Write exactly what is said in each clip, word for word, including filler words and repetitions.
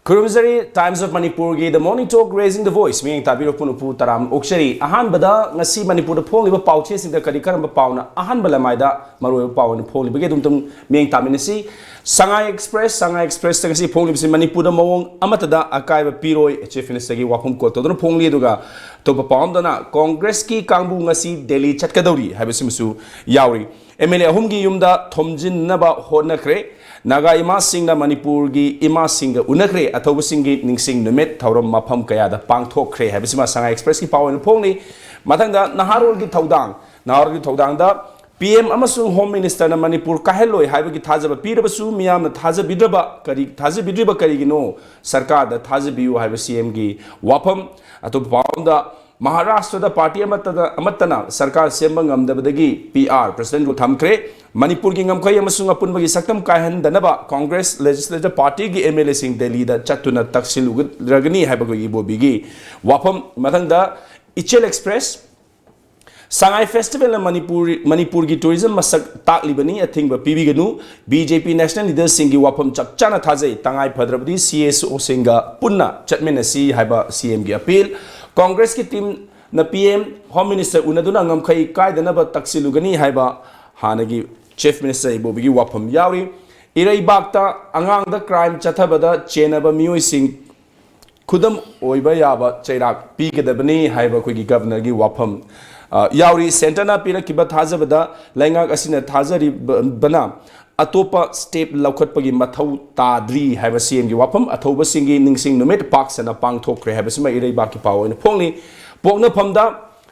ꯈꯨꯔꯨꯝꯖꯔꯤ꯫ Times of Manipurꯒꯤ The Morning Talk, Raising the Voice ꯃꯤꯠꯌꯦꯡ ꯇꯥꯕꯤꯔꯤꯕ ꯄꯨꯝꯅꯃꯛꯄꯨ ꯇꯔꯥꯝꯅ ꯑꯣꯛꯆꯔꯤ꯫ ꯑꯍꯥꯟꯕꯗ ꯉꯁꯤ ꯃꯅꯤꯄꯨꯔꯗ ꯐꯣꯡꯂꯤꯕ ꯄꯥꯎꯆꯦꯁꯤꯡꯗ ꯀꯔꯤ ꯀꯔꯝꯕ ꯄꯥꯎꯅ ꯑꯍꯥꯟꯕ ꯂꯃꯥꯏꯗ ꯃꯔꯨꯑꯣꯏꯕ ꯄꯥꯎ ꯑꯣꯏꯅ ꯐꯣꯡꯂꯤꯕꯒꯦ ꯑꯗꯨꯝꯇꯪ ꯃꯤꯠꯌꯦꯡ ꯇꯥꯃꯤꯟꯅꯁꯤ꯫ Sangai Express, Sangai Expressꯇ ꯉꯁꯤ ꯐꯣꯡꯂꯤꯕꯁꯤ ꯃꯅꯤꯄꯨꯔꯗ ꯃꯑꯣꯡ ꯑꯃꯠꯇꯗ ꯑꯀꯥꯏꯕ ꯄꯤꯔꯣꯏ, Chief Ministerꯒꯤ ꯋꯥꯐꯝ quote ꯇꯧꯗꯨꯅ ꯐꯣꯡꯂꯤ꯫ ꯑꯗꯨꯒ ꯑꯇꯣꯞꯄ ꯄꯥꯎ ꯑꯃꯗꯅ Congressꯀꯤ ꯀꯥꯡꯕꯨ ꯉꯁꯤ ꯗꯦꯜꯂꯤ ꯆꯠꯀꯗꯧꯔꯤ ꯍꯥꯏꯕꯁꯤꯃꯁꯨ ꯌꯥꯎꯔꯤ꯫ MLA ꯑꯍꯨꯝꯒꯤ ꯌꯨꯝꯗ ꯊꯣꯝꯖꯤꯟꯅꯕ ꯍꯣꯠꯅꯈ꯭ꯔꯦ꯫ ꯅꯥꯒꯥ ꯏꯃꯥꯁꯤꯡꯅ ꯃꯅꯤꯄꯨꯔꯒꯤ ꯏꯃꯥꯁꯤꯡꯒ ꯎꯅꯈ꯭ꯔꯦ꯫ ꯑꯊꯧꯕꯁꯤꯡꯒꯤ ꯅꯤꯡꯁꯤꯡ ꯅꯨꯃꯤꯠ ꯊꯧꯔꯝ ꯃꯐꯝ ꯀꯌꯥꯗ ꯄꯥꯡꯊꯣꯛꯈ꯭ꯔꯦ ꯍꯥꯏꯕꯁꯤꯃ Sangai Expressꯀꯤ ꯄꯥꯎ ꯑꯣꯏꯅ ꯐꯣꯡꯂꯤ꯫ ꯃꯊꯪꯗ ꯅꯍꯥꯔꯣꯜꯒꯤ ꯊꯧꯗꯥꯡ, ꯅꯍꯥꯔꯣꯜꯒꯤ ꯊꯧꯗꯥꯡꯗ P M ꯑꯃꯁꯨꯡ Home Ministerꯅ ꯃꯅꯤꯄꯨꯔ ꯀꯥꯏꯍꯜꯂꯣꯏ ꯍꯥꯏꯕꯒꯤ ꯊꯥꯖꯕ ꯄꯤꯔꯕꯁꯨ ꯃꯤꯌꯥꯝꯅ ꯊꯥꯖꯕꯤꯗ꯭ꯔꯕ ꯀꯔꯤ, ꯊꯥꯖꯕꯤꯗ꯭ꯔꯤꯕ ꯀꯔꯤꯒꯤꯅꯣ? ꯁꯔꯀꯥꯔꯗ ꯊꯥꯖꯕꯤꯌꯨ ꯍꯥꯏꯕ CMꯒꯤ ꯋꯥꯐꯝ꯫ ꯑꯇꯣꯞꯄ ꯄꯥꯎ ꯑꯃꯗ ꯃꯍꯥꯔꯥꯁꯇ꯭ꯔꯗ ꯄꯥꯔꯇꯤ ꯑꯃꯠꯇꯗ, ꯑꯃꯠꯇꯅ ꯁꯔꯀꯥꯔ ꯁꯦꯝꯕ ꯉꯝꯗꯕꯗꯒꯤ P R Presidentꯕꯨ ꯊꯝꯈ꯭ꯔꯦ꯫ ꯃꯅꯤꯄꯨꯔꯒꯤ ꯉꯝꯈꯩ ꯑꯃꯁꯨꯡ ꯑꯄꯨꯟꯕꯒꯤ ꯁꯛꯇꯝ ꯀꯥꯏꯍꯟꯗꯅꯕ Congress Legislature Partyꯒꯤ MLAꯁꯤꯡ ꯗꯦꯜꯂꯤꯗ ꯆꯠꯇꯨꯅ ꯇꯛꯁꯤꯜꯂꯨꯔꯒꯅꯤ ꯍꯥꯏꯕ ꯑꯩꯈꯣꯏꯒꯤ ꯏꯕꯣꯕꯤꯒꯤ ꯋꯥꯐꯝ꯫ ꯃꯊꯪꯗ ꯏꯆꯦꯜ Express, Sangai Festivalꯅ ꯃꯅꯤꯄꯨꯔ, ꯃꯅꯤꯄꯨꯔꯒꯤ tourism ꯃꯁꯛ ꯇꯥꯛꯂꯤꯕꯅꯤ, ꯑꯊꯤꯡꯕ ꯄꯤꯕꯤꯒꯅꯨ꯫ BJP National Leaderꯁꯤꯡꯒꯤ ꯋꯥꯐꯝ ꯆꯞ ꯆꯥꯅ ꯊꯥꯖꯩ, ꯇꯉꯥꯏ ꯐꯗ꯭ꯔꯕꯗꯤ CSOꯁꯤꯡꯒ ꯄꯨꯟꯅ ꯆꯠꯃꯤꯟꯅꯁꯤ ꯍꯥꯏꯕ CMꯒꯤ appeal꯫ Congressꯀꯤ teamꯅ PM, Home Minister ꯎꯅꯗꯨꯅ ꯉꯝꯈꯩ ꯀꯥꯏꯗꯅꯕ ꯇꯛꯁꯤꯜꯂꯨꯒꯅꯤ ꯍꯥꯏꯕ ꯍꯥꯟꯅꯒꯤ Chief Minister ꯏꯕꯣꯕꯤꯒꯤ ꯋꯥꯐꯝ ꯌꯥꯎꯔꯤ꯫ ꯏꯔꯩꯕꯥꯛꯇ ꯑꯉꯥꯡꯗ crime ꯆꯠꯊꯕꯗ ꯆꯦꯟꯅꯕ ꯃꯤꯑꯣꯏꯁꯤꯡ ꯈꯨꯗꯝ ꯑꯣꯏꯕ ꯌꯥꯕ ꯆꯩꯔꯥꯛ ꯄꯤꯒꯗꯕꯅꯤ ꯍꯥꯏꯕ ꯑꯩꯈꯣꯏꯒꯤ Governorꯒꯤ ꯋꯥꯐꯝ, ꯑ, ꯌꯥꯎꯔꯤ꯫ Centreꯅ ꯄꯤꯔꯛꯈꯤꯕ ꯊꯥꯖꯕꯗ ꯂꯩꯉꯥꯛ ꯑꯁꯤꯅ ꯊꯥꯖꯔꯤꯕꯅ ꯑꯇꯣꯞꯄ step ꯂꯧꯈꯠꯄꯒꯤ ꯃꯊꯧ ꯇꯥꯗ꯭ꯔꯤ ꯍꯥꯏꯕ CMꯒꯤ ꯋꯥꯐꯝ꯫ ꯑꯊꯧꯕꯁꯤꯡꯒꯤ ꯅꯤꯡꯁꯤꯡ ꯅꯨꯃꯤꯠ ꯄꯥꯛ ꯁꯟꯅ ꯄꯥꯡꯊꯣꯛꯈ꯭ꯔꯦ ꯍꯥꯏꯕꯁꯤꯃ ꯏꯔꯩꯕꯥꯛꯀꯤ ꯄꯥꯎ ꯑꯣꯏꯅ ꯐꯣꯡꯂꯤ꯫ ꯄꯣꯛꯅꯐꯝꯗ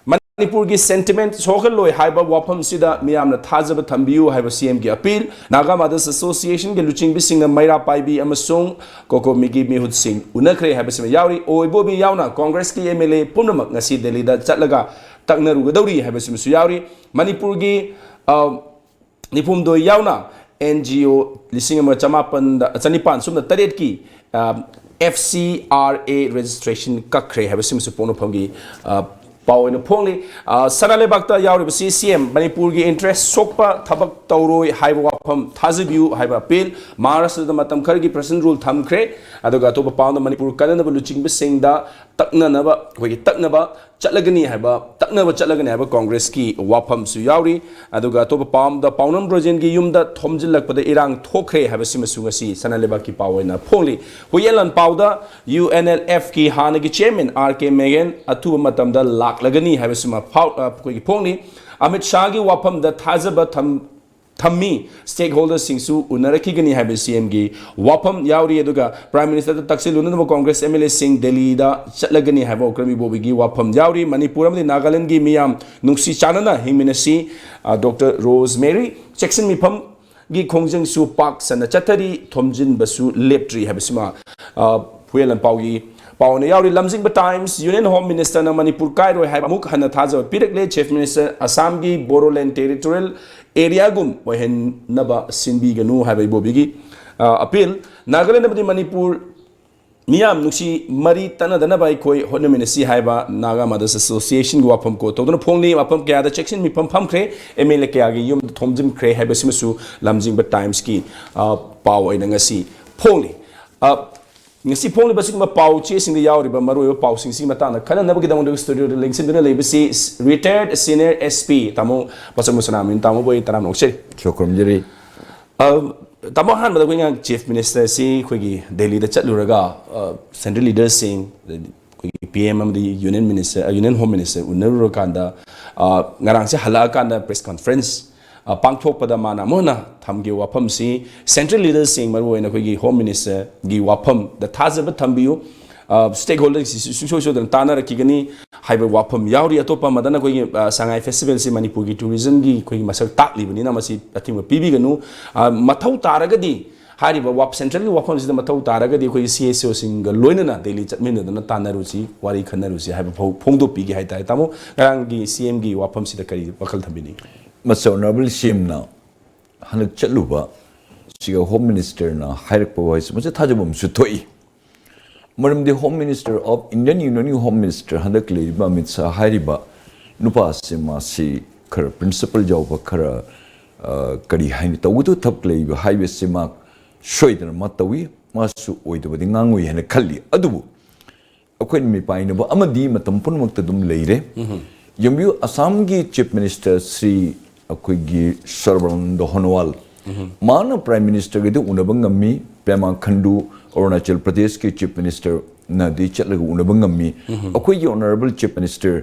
ꯃꯅꯤꯄꯨꯔꯒꯤ sentiment ꯁꯣꯛꯍꯜꯂꯣꯏ ꯍꯥꯏꯕ ꯋꯥꯐꯝꯁꯤꯗ ꯃꯤꯌꯥꯝꯅ ꯊꯥꯖꯕ ꯊꯝꯕꯤꯌꯨ ꯍꯥꯏꯕ CMꯒꯤ appeal꯫ Naga Mothers Associationꯒꯤ ꯂꯨꯆꯤꯡꯕꯤꯁꯤꯡꯅ ꯃꯩꯔꯥ ꯄꯥꯏꯕꯤ ꯑꯃꯁꯨꯡ ꯀꯣꯀꯣꯃꯤꯒꯤ ꯃꯤꯍꯨꯠꯁꯤꯡ ꯎꯅꯈ꯭ꯔꯦ ꯍꯥꯏꯕꯁꯤꯃ ꯌꯥꯎꯔꯤ꯫ ꯑꯣꯏꯕꯣꯕꯤ ꯌꯥꯎꯅ Congressꯀꯤ MLA ꯄꯨꯝꯅꯃꯛ ꯉꯁꯤ ꯗꯦꯜꯂꯤꯗ ꯆꯠꯂꯒ ꯇꯛꯅꯔꯨꯒꯗꯧꯔꯤ ꯍꯥꯏꯕꯁꯤꯃꯁꯨ ꯌꯥꯎꯔꯤ꯫ ꯃꯅꯤꯄꯨꯔꯒꯤ, ꯑ, ꯅꯤꯐꯨꯍꯨꯝꯗꯣꯏ ꯌꯥꯎꯅ NGO ꯂꯤꯁꯤꯡ ꯑꯃ ꯆꯃꯥꯄꯟꯗ, ꯆꯅꯤꯄꯥꯟ ꯁꯨꯞꯅ ꯇꯔꯦꯠꯀꯤ, ꯑ, FCRA registration ꯀꯛꯈ꯭ꯔꯦ ꯍꯥꯏꯕꯁꯤꯃꯁꯨ ꯄꯣꯛꯅꯐꯝꯒꯤ, ꯑ, ꯄꯥꯎ ꯑꯣꯏꯅ ꯐꯣꯡꯂꯤ꯫ ꯑ, ꯁꯅꯥ ꯂꯩꯕꯥꯛꯇ ꯌꯥꯎꯔꯤꯕꯁꯤ CM ꯃꯅꯤꯄꯨꯔꯒꯤ interest ꯁꯣꯛꯄ ꯊꯕꯛ ꯇꯧꯔꯣꯏ ꯍꯥꯏꯕ ꯋꯥꯐꯝ ꯋꯥꯐꯝ ꯊꯥꯖꯕꯤꯌꯨ ꯍꯥꯏꯕ ꯑꯄꯤꯜ꯫ ꯃꯍꯥꯔꯥꯁꯇ꯭ꯔꯗ ꯃꯇꯝ ꯈꯔꯒꯤ ꯄ꯭ꯔꯦꯁꯤꯗꯦꯟ ꯔꯨꯜ ꯊꯝꯈ꯭ꯔꯦ꯫ ꯑꯗꯨꯒ ꯑꯇꯣꯞꯄ ꯄꯥꯎꯗ ꯃꯅꯤꯄꯨꯔ ꯀꯟꯅꯅꯕ ꯂꯨꯆꯤꯡꯕꯁꯤꯡꯗ ꯇꯛꯅꯅꯕ, ꯑꯩꯈꯣꯏꯒꯤ ꯇꯛꯅꯕ ꯆꯠꯂꯒꯅꯤ ꯍꯥꯏꯕ, ꯇꯛꯅꯕ ꯆꯠꯂꯒꯅꯤ ꯍꯥꯏꯕ ꯀꯣꯡꯒ꯭ꯔꯦꯁꯀꯤ ꯋꯥꯐꯝꯁꯨ ꯌꯥꯎꯔꯤ꯫ ꯑꯗꯨꯒ ꯑꯇꯣꯞꯄ ꯄꯥꯎ ꯑꯃꯗ, ꯄꯥꯎꯅꯝ ꯕ꯭ꯔꯣꯖꯦꯟꯒꯤ ꯌꯨꯝꯗ ꯊꯣꯝꯖꯤꯜꯂꯛꯄꯗ ꯏꯔꯥꯡ ꯊꯣꯛꯈ꯭ꯔꯦ ꯍꯥꯏꯕꯁꯤꯃꯁꯨ ꯉꯁꯤ ꯁꯅꯥ ꯂꯩꯕꯥꯛꯀꯤ ꯄꯥꯎ ꯑꯣꯏꯅ ꯐꯣꯡꯂꯤ꯫ ꯍꯨꯏꯌꯦꯟ ꯂꯥꯟꯄꯥꯎꯗ ꯌꯨ ꯑꯦꯟ ꯑꯦꯜ ꯑꯦꯐꯀꯤ ꯍꯥꯟꯅꯒꯤ ꯆꯤꯌꯔꯃꯦꯟ ꯑꯥꯔ ꯀꯦ ꯃꯦꯒꯦꯟ ꯑꯊꯨꯕ ꯃꯇꯝꯗ ꯂꯥꯛꯂꯒꯅꯤ ꯍꯥꯏꯕꯁꯤꯃ ꯐꯥꯎ-, ꯑ, ꯑꯩꯈꯣꯏꯒꯤ ꯐꯣꯡꯂꯤ꯫ ꯑꯃꯤꯠ ꯁꯥꯍꯒꯤ ꯋꯥꯐꯝꯗ ꯊꯥꯖꯕ ꯊꯝ-, ꯊꯝꯃꯤ꯫ ꯁ꯭ꯇꯦꯛ ꯍꯣꯜꯗꯔꯁꯤꯡꯁꯨ ꯎꯅꯔꯛꯈꯤꯒꯅꯤ ꯍꯥꯏꯕ ꯁꯤ ꯑꯦꯝꯒꯤ ꯋꯥꯐꯝ ꯌꯥꯎꯔꯤ꯫ ꯑꯗꯨꯒ ꯄ꯭ꯔꯥꯏꯝ ꯃꯤꯅꯤꯁꯇꯔꯗ ꯇꯛꯁꯤꯜꯂꯨꯅꯅꯕ ꯀꯣꯡꯒ꯭ꯔꯦꯁ ꯑꯦꯝ ꯑꯦꯜ ꯑꯦꯁꯤꯡ ꯗꯦꯜꯂꯤꯗ ꯆꯠꯂꯒꯅꯤ ꯍꯥꯏꯕ ꯎꯀ꯭ꯔꯝ ꯏꯕꯣꯕꯤꯒꯤ ꯋꯥꯐꯝ ꯌꯥꯎꯔꯤ꯫ ꯃꯅꯤꯄꯨꯔ ꯑꯃꯗꯤ ꯅꯥꯒꯥꯂꯦꯟꯗꯒꯤ ꯃꯤꯌꯥꯝ ꯅꯨꯡꯁꯤ ꯆꯥꯟꯅꯅ ꯍꯤꯡꯃꯤꯟꯅꯁꯤ, ꯑ, ꯗꯣꯛꯇꯔ ꯔꯣꯖ ꯃꯦꯔꯤ ꯖꯦꯛꯁꯟ ꯃꯤꯐꯝꯒꯤ ꯈꯣꯡꯖꯪꯁꯨ ꯄꯥꯛ ꯁꯟꯅ ꯆꯠꯊꯔꯤ, ꯊꯣꯝꯖꯤꯟꯕꯁꯨ ꯂꯦꯞꯇ꯭ꯔꯤ ꯍꯥꯏꯕꯁꯤꯃ, ꯑ, ꯍꯨꯌꯦꯟ ꯂꯥꯟꯄꯥꯎꯒꯤ ꯄꯥꯎꯅ ꯌꯥꯎꯔꯤ꯫ ꯂꯝꯖꯤꯡꯕ ꯇꯥꯏꯝꯁ, ꯌꯨꯅꯤꯌꯟ ꯍꯣꯝ ꯃꯤꯅꯤꯁꯇꯔꯅ ꯃꯅꯤꯄꯨꯔ ꯀꯥꯏꯔꯣꯏ ꯍꯥꯏꯕ ꯑꯃꯨꯛ ꯍꯟꯅ ꯊꯥꯖꯕ ꯄꯤꯔꯛꯂꯦ꯫ ꯆꯤꯐ ꯃꯤꯅꯤꯁꯇꯔ ꯑꯁꯥꯝꯒꯤ ꯕꯣꯔꯣꯂꯦꯟ ꯇꯦꯔꯤꯇꯣꯔꯤꯌꯦꯜ ꯑꯦꯔꯤꯌꯥꯒꯨꯝ ꯑꯣꯏꯍꯟꯅꯕ ꯁꯤꯟꯕꯤꯒꯅꯨ ꯍꯥꯏꯕ ꯏꯕꯣꯕꯤꯒꯤ, ꯑ, ꯑꯄꯤꯜ꯫ ꯅꯥꯒꯥꯂꯦꯟ ꯑꯃꯗꯤ ꯃꯅꯤꯄꯨꯔ ꯃꯤꯌꯥꯝ ꯅꯨꯡꯁꯤ ꯃꯔꯤ ꯇꯠꯅꯗꯅꯕ ꯑꯩꯈꯣꯏ ꯍꯣꯠꯅꯃꯤꯟꯅꯁꯤ ꯍꯥꯏꯕ ꯅꯥꯒꯥ ꯃꯗꯔꯁ ꯑꯦꯁꯣꯁꯤꯌꯦꯁꯟꯒꯤ ꯋꯥꯐꯝ ꯀꯣ ꯇꯧꯗꯨꯅ ꯐꯣꯡꯂꯤ꯫ ꯃꯐꯝ ꯀꯌꯥꯗ ꯆꯦꯛꯁꯤꯟ ꯃꯤꯐꯝ ꯐꯝꯈ꯭ꯔꯦ, ꯑꯦꯝ ꯑꯦꯜ ꯑꯦ ꯀꯌꯥꯒꯤ ꯌꯨꯝꯗ ꯊꯣꯝꯖꯤꯟꯈ꯭ꯔꯦ ꯍꯥꯏꯕꯁꯤꯃꯁꯨ ꯂꯝꯖꯤꯡꯕ ꯇꯥꯏꯝꯁꯀꯤ, ꯑ, ꯄꯥꯎ ꯑꯣꯏꯅ ꯉꯁꯤ ꯐꯣꯡꯂꯤ꯫ ꯑ, ꯉꯁꯤ ꯐꯣꯡꯂꯤꯕ ꯑꯁꯤꯒꯨꯝꯕ ꯄꯥꯎ ꯆꯦꯁꯤꯡꯗ ꯌꯥꯎꯔꯤꯕ ꯃꯔꯨꯑꯣꯏꯕ ꯄꯥꯎꯁꯤꯡꯁꯤꯒꯤ ꯃꯇꯥꯡꯗ ꯈꯟꯅꯅꯕꯒꯤꯗꯃꯛꯇ ꯁ꯭ꯇꯨꯗꯤꯑꯣꯗ ꯂꯦꯡꯁꯤꯟꯗꯨꯅ ꯂꯩꯕꯁꯤ ꯔꯤꯇꯥꯌꯔꯗ ꯁꯤꯅꯤꯌꯔ ꯑꯦꯁ ꯄꯤ ꯇꯥꯃꯣ ꯄꯆꯝ ꯁꯅꯥꯃꯌꯨꯝ꯫ ꯇꯥꯃꯣꯕꯨ ꯑꯩ ꯇꯔꯥꯝꯅ ꯑꯣꯛꯆꯔꯤ꯫ ꯈꯨꯔꯨꯝꯖꯔꯤ꯫ ꯑ, ꯇꯥꯃꯣ, ꯑꯍꯥꯟꯕꯗ ꯑꯩꯈꯣꯏ ꯉꯔꯥꯡ ꯆꯤꯐ ꯃꯤꯅꯤꯁꯇꯔꯁꯤ ꯑꯩꯈꯣꯏꯒꯤ ꯗꯦꯜꯂꯤꯗ ꯆꯠꯂꯨꯔꯒ, ꯑ, ꯁꯦꯟꯇ꯭ꯔꯦꯜ ꯂꯤꯗꯔꯁꯤꯡ, ꯑꯩꯈꯣꯏꯒꯤ ꯄꯤ ꯑꯦꯝ ꯑꯃꯗꯤ ꯌꯨꯅꯤꯌꯟ ꯃꯤꯅꯤꯁꯇꯔ, ꯑ, ꯌꯨꯅꯤꯌꯟ ꯍꯣꯝ ꯃꯤꯅꯤꯁꯇꯔ ꯎꯅꯔꯨꯔꯀꯥꯟꯗ, ꯑ, ꯉꯔꯥꯡꯁꯦ ꯍꯜꯂꯛꯑꯀꯥꯟꯗ ꯄ꯭ꯔꯦꯁ ꯀꯣꯟꯐ꯭ꯔꯦꯟꯁ, ꯑ, ꯄꯥꯡꯊꯣꯛꯄꯗ ꯃꯥꯅ ꯑꯃꯨꯛ ꯍꯟꯅ ꯊꯝꯈꯤꯕ ꯋꯥꯐꯝꯁꯤ, ꯁꯦꯟꯇ꯭ꯔꯦꯜ ꯂꯤꯗꯔꯁꯤꯡ, ꯃꯔꯨꯑꯣꯏꯅ ꯑꯩꯈꯣꯏꯒꯤ ꯍꯣꯝ ꯃꯤꯅꯤꯁꯇꯔꯒꯤ ꯋꯥꯐꯝꯗ ꯊꯥꯖꯕ ꯊꯝꯕꯤꯌꯨ, ꯑ, ꯁ꯭ꯇꯦꯛ ꯍꯣꯜꯗꯔꯁꯤꯡꯁꯤ ꯁꯨꯡꯁꯣꯏ ꯁꯣꯏꯗꯅ ꯇꯥꯟꯅꯔꯛꯈꯤꯒꯅꯤ ꯍꯥꯏꯕ ꯋꯥꯐꯝ ꯌꯥꯎꯔꯤ꯫ ꯑꯇꯣꯞꯄ ꯑꯃꯗꯅ ꯑꯩꯈꯣꯏꯒꯤ, ꯑ, ꯁꯉꯥꯏ ꯐꯦꯁꯇꯤꯚꯦꯜꯁꯤ ꯃꯅꯤꯄꯨꯔꯒꯤ ꯇꯨꯔꯤꯖꯝꯒꯤ ꯑꯩꯈꯣꯏꯒꯤ ꯃꯁꯛ ꯇꯥꯛꯂꯤꯕꯅꯤꯅ ꯃꯁꯤ ꯑꯊꯤꯡꯕ ꯄꯤꯕꯤꯒꯅꯨ꯫ ꯑ, ꯃꯊꯧ ꯇꯥꯔꯒꯗꯤ ꯍꯥꯏꯔꯤꯕ ꯋꯥ-, ꯁꯦꯟꯇ꯭ꯔꯦꯜꯒꯤ ꯋꯥꯐꯝꯁꯤꯗ ꯃꯊꯧ ꯇꯥꯔꯒꯗꯤ ꯑꯩꯈꯣꯏꯒꯤ ꯁꯤ ꯑꯦꯁ ꯑꯣꯁꯤꯡꯒ ꯂꯣꯏꯅꯅ ꯗꯦꯜꯂꯤ ꯆꯠꯃꯤꯟꯅꯗꯅ ꯇꯥꯟꯅꯔꯨꯁꯤ, ꯋꯥꯔꯤ ꯈꯟꯅꯔꯨꯁꯤ ꯍꯥꯏꯕ ꯐꯥꯎ ꯐꯣꯡꯗꯣꯛꯄꯤꯒꯦ ꯍꯥꯏꯇꯥꯔꯦ꯫ ꯇꯥꯃꯣ, ꯉꯔꯥꯡꯒꯤ ꯁꯤ ꯑꯦꯝꯒꯤ ꯋꯥꯐꯝꯁꯤꯗ ꯀꯔꯤ ꯋꯥꯈꯜ ꯊꯝꯕꯤꯅꯤꯡꯉꯤ? ꯃꯁꯤ ꯑꯣꯅꯔꯦꯕꯜ ꯁꯤ ꯑꯦꯝꯅ ꯍꯟꯗꯛ ꯆꯠꯂꯨꯕ ꯁꯤꯒ ꯍꯣꯝ ꯃꯤꯅꯤꯁꯇꯔꯅ ꯍꯥꯏꯔꯛꯄ ꯋꯥꯍꯩꯁꯤ ꯃꯁꯤ ꯊꯥꯖꯕ ꯑꯃꯁꯨ ꯊꯣꯛꯏ꯫ ꯃꯔꯝꯗꯤ ꯍꯣꯝ ꯃꯤꯅꯤꯁꯇꯔ ꯑꯣꯐ ꯏꯟꯗꯤꯌꯟ ꯌꯨꯅꯤꯌꯟꯒꯤ ꯍꯣꯝ ꯃꯤꯅꯤꯁꯇꯔ ꯍꯟꯗꯛ ꯂꯩꯔꯤꯕ ꯑꯃꯤꯠ ꯁꯥꯍ ꯍꯥꯏꯔꯤꯕ ꯅꯨꯄꯥ ꯑꯁꯤ ꯃꯥꯁꯤ ꯈꯔ ꯄ꯭ꯔꯤꯟꯁꯤꯄꯜ ꯌꯥꯎꯕ, ꯈꯔ, ꯑ, ꯀꯔꯤ ꯍꯥꯏꯅꯤ, ꯇꯧꯒꯗꯕ ꯊꯕꯛ ꯂꯩꯕ ꯍꯥꯏꯕꯁꯤ ꯃꯥ ꯁꯣꯏꯗꯅ ꯃꯥ ꯇꯧꯏ, ꯃꯥꯁꯨ ꯑꯣꯏꯗꯕꯗꯤ ꯉꯥꯡꯉꯣꯏ ꯍꯥꯏꯅ ꯈꯜꯂꯤ꯫ ꯑꯗꯨꯕꯨ ꯑꯩꯈꯣꯏꯅ ꯃꯤꯄꯥꯏꯅꯕ ꯑꯃꯗꯤ ꯃꯇꯝ ꯄꯨꯝꯅꯃꯛꯇ ꯑꯗꯨꯝ ꯂꯩꯔꯦ꯫ ꯌꯦꯡꯕꯤꯌꯨ, ꯑꯁꯥꯝꯒꯤ Chief Minister ꯁ꯭ꯔꯤ ꯑꯩꯈꯣꯏꯒꯤ ꯁꯔꯕꯥꯅꯟꯗ ꯁꯣꯅꯣꯋꯥꯜ, ꯃꯥꯅ Prime Minister ꯒꯗꯤ ꯎꯅꯕ ꯉꯝꯃꯤ, ꯄꯦꯃꯥ ꯈꯟꯗꯨ ꯑꯔꯨꯅꯥꯆꯜ ꯄ꯭ꯔꯗꯦꯁꯀꯤ Chief Minister ꯅꯗꯤ ꯆꯠꯂꯒ ꯎꯅꯕ ꯉꯝꯃꯤ꯫ ꯑꯩꯈꯣꯏꯒꯤ Honourable Chief Minister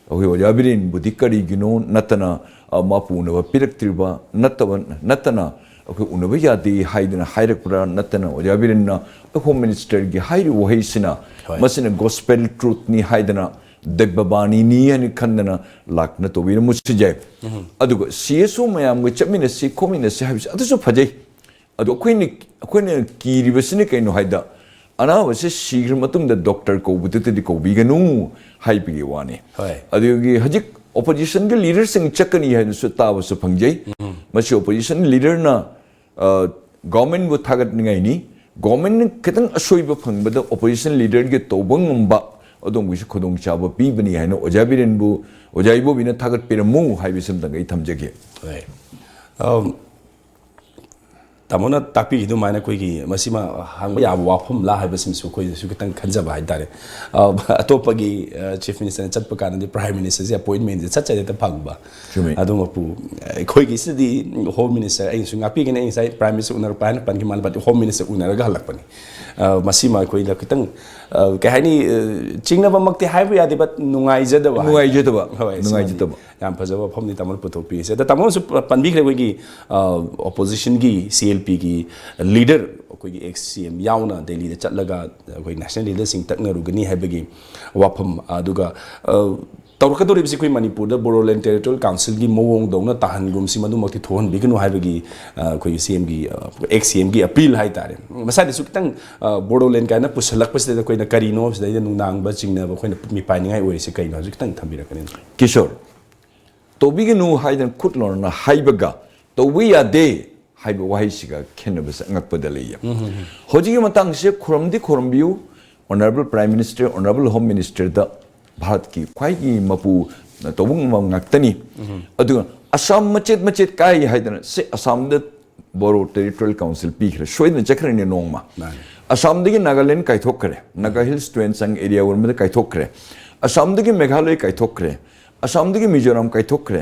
ꯑꯩꯈꯣꯏ ꯑꯣꯖꯥ ꯕꯤꯔꯦꯟꯕꯨꯗꯤ ꯀꯔꯤꯒꯤꯅꯣ ꯅꯠꯇꯅ, ꯑ, ꯃꯥꯄꯨ ꯎꯅꯕ ꯄꯤꯔꯛꯇ꯭ꯔꯤꯕ ꯅꯠꯇꯕ, ꯅꯠꯇꯅ ꯑꯩꯈꯣꯏ ꯎꯅꯕ ꯌꯥꯗꯦ ꯍꯥꯏꯗꯅ ꯍꯥꯏꯔꯛꯄ꯭ꯔꯥ, ꯅꯠꯇꯅ ꯑꯣꯖꯥ ꯕꯤꯔꯦꯟꯅ ꯑꯩꯈꯣꯏ Home Minister ꯒꯤ ꯍꯥꯏꯔꯤꯕ ꯋꯥꯍꯩꯁꯤꯅ, ꯍꯣꯏ꯫ ꯃꯁꯤꯅ gospel truth ꯅꯤ ꯍꯥꯏꯗꯅ ꯗꯩꯕꯕꯥꯅꯤꯅꯤ ꯍꯥꯏꯅ ꯈꯟꯗꯅ ꯂꯥꯛꯇꯅ ꯇꯧꯕꯤꯔꯝꯕꯁꯨ ꯌꯥꯏ꯫ ꯑꯗꯨꯒ C S O ꯃꯌꯥꯝꯒ ꯆꯠꯃꯤꯟꯅꯁꯤ ꯈꯣꯠꯃꯤꯟꯅꯁꯤ ꯍꯥꯏꯕꯁꯤ ꯑꯗꯨꯁꯨ ꯐꯖꯩ꯫ ꯑꯗꯣ ꯑꯩꯈꯣꯏꯅ, ꯑꯩꯈꯣꯏꯅ ꯀꯤꯔꯤꯕꯁꯤꯅ ꯀꯩꯅꯣ ꯍꯥꯏꯗ, ꯑꯅꯥꯕꯁꯦ ꯁꯤꯈ꯭ꯔ ꯃꯇꯨꯡꯗ doctor ꯀꯧꯕꯗꯨꯗꯗꯤ ꯀꯧꯕꯤꯒꯅꯨ ꯍꯥꯏꯕꯒꯤ ꯋꯥꯅꯤ꯫ ꯍꯣꯏ꯫ ꯑꯗꯨꯒꯤ ꯍꯧꯖꯤꯛ opposition ꯒꯤ leader ꯁꯤꯡ ꯆꯠꯀꯅꯤ ꯍꯥꯏꯅꯁꯨ ꯇꯥꯕꯁꯨ ꯐꯪꯖꯩ꯫ ꯃꯁꯤ opposition leader ꯅ, ꯑ, government ꯕꯨ ꯊꯥꯒꯠꯅꯤꯡꯉꯥꯏꯅꯤ꯫ Government ꯅ ꯈꯤꯇꯪ ꯑꯁꯣꯏꯕ ꯐꯪꯕꯗ opposition leader ꯒꯤ ꯇꯧꯕ ꯉꯝꯕ ꯑꯗꯣꯝꯒꯤꯁꯨ ꯈꯨꯗꯣꯡꯆꯥꯕ ꯄꯤꯕꯅꯤ ꯍꯥꯏꯅ ꯑꯣꯖꯥ ꯕꯤꯔꯦꯟꯕꯨ, ꯑꯣꯖꯥ ꯏꯕꯣꯕꯤꯅ ꯊꯥꯒꯠꯄꯤꯔꯝꯃꯨ ꯍꯥꯏꯕꯁꯤꯃꯇꯪ ꯑꯩ ꯊꯝꯖꯒꯦ꯫ ꯍꯣꯏ꯫ ꯑꯝ, ꯇꯥꯃꯣꯅ ꯇꯥꯛꯄꯤꯔꯤꯗꯨꯃꯥꯏꯅ ꯑꯩꯈꯣꯏꯒꯤ ꯃꯁꯤꯃ ꯍꯪꯕ ꯌꯥꯕ ꯋꯥꯐꯝꯂꯥ ꯍꯥꯏꯕꯁꯤꯃꯁꯨ ꯑꯩꯈꯣꯏꯗꯁꯨ ꯈꯤꯇꯪ ꯈꯟꯖꯕ ꯍꯥꯏꯇꯥꯔꯦ꯫ ꯑ, ꯑꯇꯣꯞꯄꯒꯤ, ꯑ, Chief Minister ꯅ ꯆꯠꯄ ꯀꯥꯟꯗꯗꯤ Prime Minister ꯁꯦ appointment ꯁꯦ ꯁꯠ ꯁꯠ ꯍꯦꯛꯇ ꯐꯪꯕ꯫ ꯆꯨꯝꯃꯤ꯫ ꯑꯗꯨꯃꯛꯄꯨ, ꯑ, ꯑꯩꯈꯣꯏꯒꯤꯁꯤꯗꯗꯤ Home Minister, ꯑꯩꯅꯁꯨ ꯉꯥꯛꯄꯤꯒꯅꯤ, ꯑꯩ ꯉꯁꯥꯏ Prime Minister ꯎꯅꯔꯛꯄ꯭ꯔꯥ ꯍꯥꯏꯅ ꯄꯟꯈꯤ ꯃꯥꯜꯂꯦ, but Home Minister ꯎꯅꯔꯒ ꯍꯜꯂꯛꯄꯅꯤ꯫ ꯑ, ꯃꯁꯤꯃ ꯑꯩꯈꯣꯏꯗ ꯈꯤꯇꯪ, ꯑ, ꯀꯩ ꯍꯥꯏꯅꯤ, ꯑ, ꯆꯤꯡꯅꯕꯃꯛꯇꯤ ꯍꯥꯏꯕ ꯌꯥꯗꯦ, but ꯅꯨꯡꯉꯥꯏꯖꯗꯕ ꯍꯥꯏꯇꯥꯔꯦ꯫ ꯅꯨꯡꯉꯥꯏꯖꯗꯕ꯫ ꯍꯣꯏ, ꯁꯤꯃꯗꯤ ꯅꯨꯡꯉꯥꯏꯖꯗꯕ꯫ ꯌꯥꯝ ꯐꯖꯕ ꯋꯥꯐꯝꯅꯤ ꯇꯥꯃꯣꯅ ꯄꯨꯊꯣꯛꯄꯤꯔꯤꯁꯦ꯫ ꯑꯗ ꯇꯥꯃꯣꯅꯁꯨ ꯄ-, ꯄꯟꯕꯤꯈ꯭ꯔꯦ ꯑꯩꯈꯣꯏꯒꯤ, ꯑ, opposition ꯒꯤ C L P ꯒꯤ leader ꯑꯩꯈꯣꯏꯒꯤ ex C M ꯌꯥꯎꯅ ꯗꯦꯜꯂꯤꯗ ꯆꯠꯂꯒ ꯑꯩꯈꯣꯏ national leader ꯁꯤꯡ ꯇꯛꯅꯔꯨꯒꯅꯤ ꯍꯥꯏꯕꯒꯤ ꯋꯥꯐꯝ꯫ ꯑꯗꯨꯒ, ꯑ, ꯇꯧꯔꯛꯀꯗꯧꯔꯤꯕꯁꯤ ꯑꯩꯈꯣꯏ ꯃꯅꯤꯄꯨꯔꯗ Bodoland Territorial Council ꯒꯤ ꯃꯑꯣꯡꯗꯧꯅ ꯇꯥꯍꯟꯒꯨꯝꯁꯤ, ꯃꯗꯨꯃꯛꯇꯤ ꯊꯣꯛꯍꯟꯕꯤꯒꯅꯨ ꯍꯥꯏꯕꯒꯤ, ꯑ, ꯑꯩꯈꯣꯏꯒꯤ C M ꯒꯤ, ꯑ, ex C M ꯒꯤ appeal ꯍꯥꯏꯇꯥꯔꯦ꯫ ꯃꯁꯥꯗꯁꯨ ꯈꯤꯇꯪ, ꯑ, Bodoland ꯀꯥꯏꯅ ꯄꯨꯁꯜꯂꯛꯄꯁꯤꯗ ꯑꯩꯈꯣꯏꯅ ꯀꯔꯤꯅꯣ ꯁꯤꯗꯩꯗ ꯅꯨꯡꯅꯥꯡꯕ ꯆꯤꯡꯅꯕ ꯑꯩꯈꯣꯏꯅ ꯃꯤꯄꯥꯏꯅꯤꯡꯉꯥꯏ ꯑꯣꯏꯔꯤꯁꯦ ꯀꯩꯅꯣ ꯍꯥꯏꯕꯁꯤ ꯈꯤꯇꯪ ꯊꯝꯕꯤꯔꯛꯀꯅꯤ꯫ ꯀꯤꯁꯣꯔ, ꯇꯧꯕꯤꯒꯅꯨ ꯍꯥꯏꯗꯅ ꯈꯨꯠ ꯂꯣꯟꯅ ꯍꯥꯏꯕꯒ ꯇꯧꯕ ꯌꯥꯗꯦ ꯍꯥꯏꯕ ꯋꯥꯍꯩꯁꯤꯒ ꯈꯦꯠꯅꯕꯁꯦ ꯑꯉꯛꯄꯗ ꯂꯩꯌꯦ꯫ ꯍꯧꯖꯤꯛꯀꯤ ꯃꯇꯥꯡꯁꯦ ꯈꯨꯔꯨꯝꯗꯤ ꯈꯨꯔꯨꯝꯕꯤꯌꯨ, Honourable Prime Minister, Honourable Home Minister ꯗ ꯚꯥꯔꯠꯀꯤ ꯈ꯭ꯋꯥꯏꯒꯤ ꯃꯄꯨ ꯇꯧꯕ ꯉꯝꯕ ꯉꯥꯛꯇꯅꯤ꯫ ꯑꯗꯨꯒ ꯑꯁꯥꯝ ꯃꯆꯦꯠ ꯃꯆꯦꯠ ꯀꯥꯏ ꯍꯥꯏꯗꯅ, ꯁꯤ ꯑꯁꯥꯝꯗ ꯕꯣꯔꯣ ꯇꯦꯔꯤꯇꯣꯔꯤꯌꯦꯜ ꯀꯥꯎꯟꯁꯤꯜ ꯄꯤꯈ꯭ꯔꯦ, ꯁꯣꯏꯗꯅ ꯆꯠꯈ꯭ꯔꯅꯤ ꯅꯣꯡꯃ꯫ ꯃꯥꯅꯦ꯫ ꯑꯁꯥꯝꯗꯒꯤ ꯅꯥꯒꯥꯂꯦꯟ ꯀꯥꯏꯊꯣꯛꯈ꯭ꯔꯦ, ꯅꯥꯒꯥ ꯍꯤꯜꯁ ꯇꯨꯔꯦꯟ ꯆꯥꯡ ꯑꯦꯔꯤꯌꯥ ꯑꯣꯏꯔꯝꯕꯗ ꯀꯥꯏꯊꯣꯛꯈ꯭ꯔꯦ꯫ ꯑꯁꯥꯝꯗꯒꯤ ꯃꯦꯘꯥꯂꯣꯏ ꯀꯥꯏꯊꯣꯛꯈ꯭ꯔꯦ꯫ ꯑꯁꯥꯝꯗꯒꯤ ꯃꯤꯖꯣꯔꯥꯝ ꯀꯥꯏꯊꯣꯛꯈ꯭ꯔꯦ꯫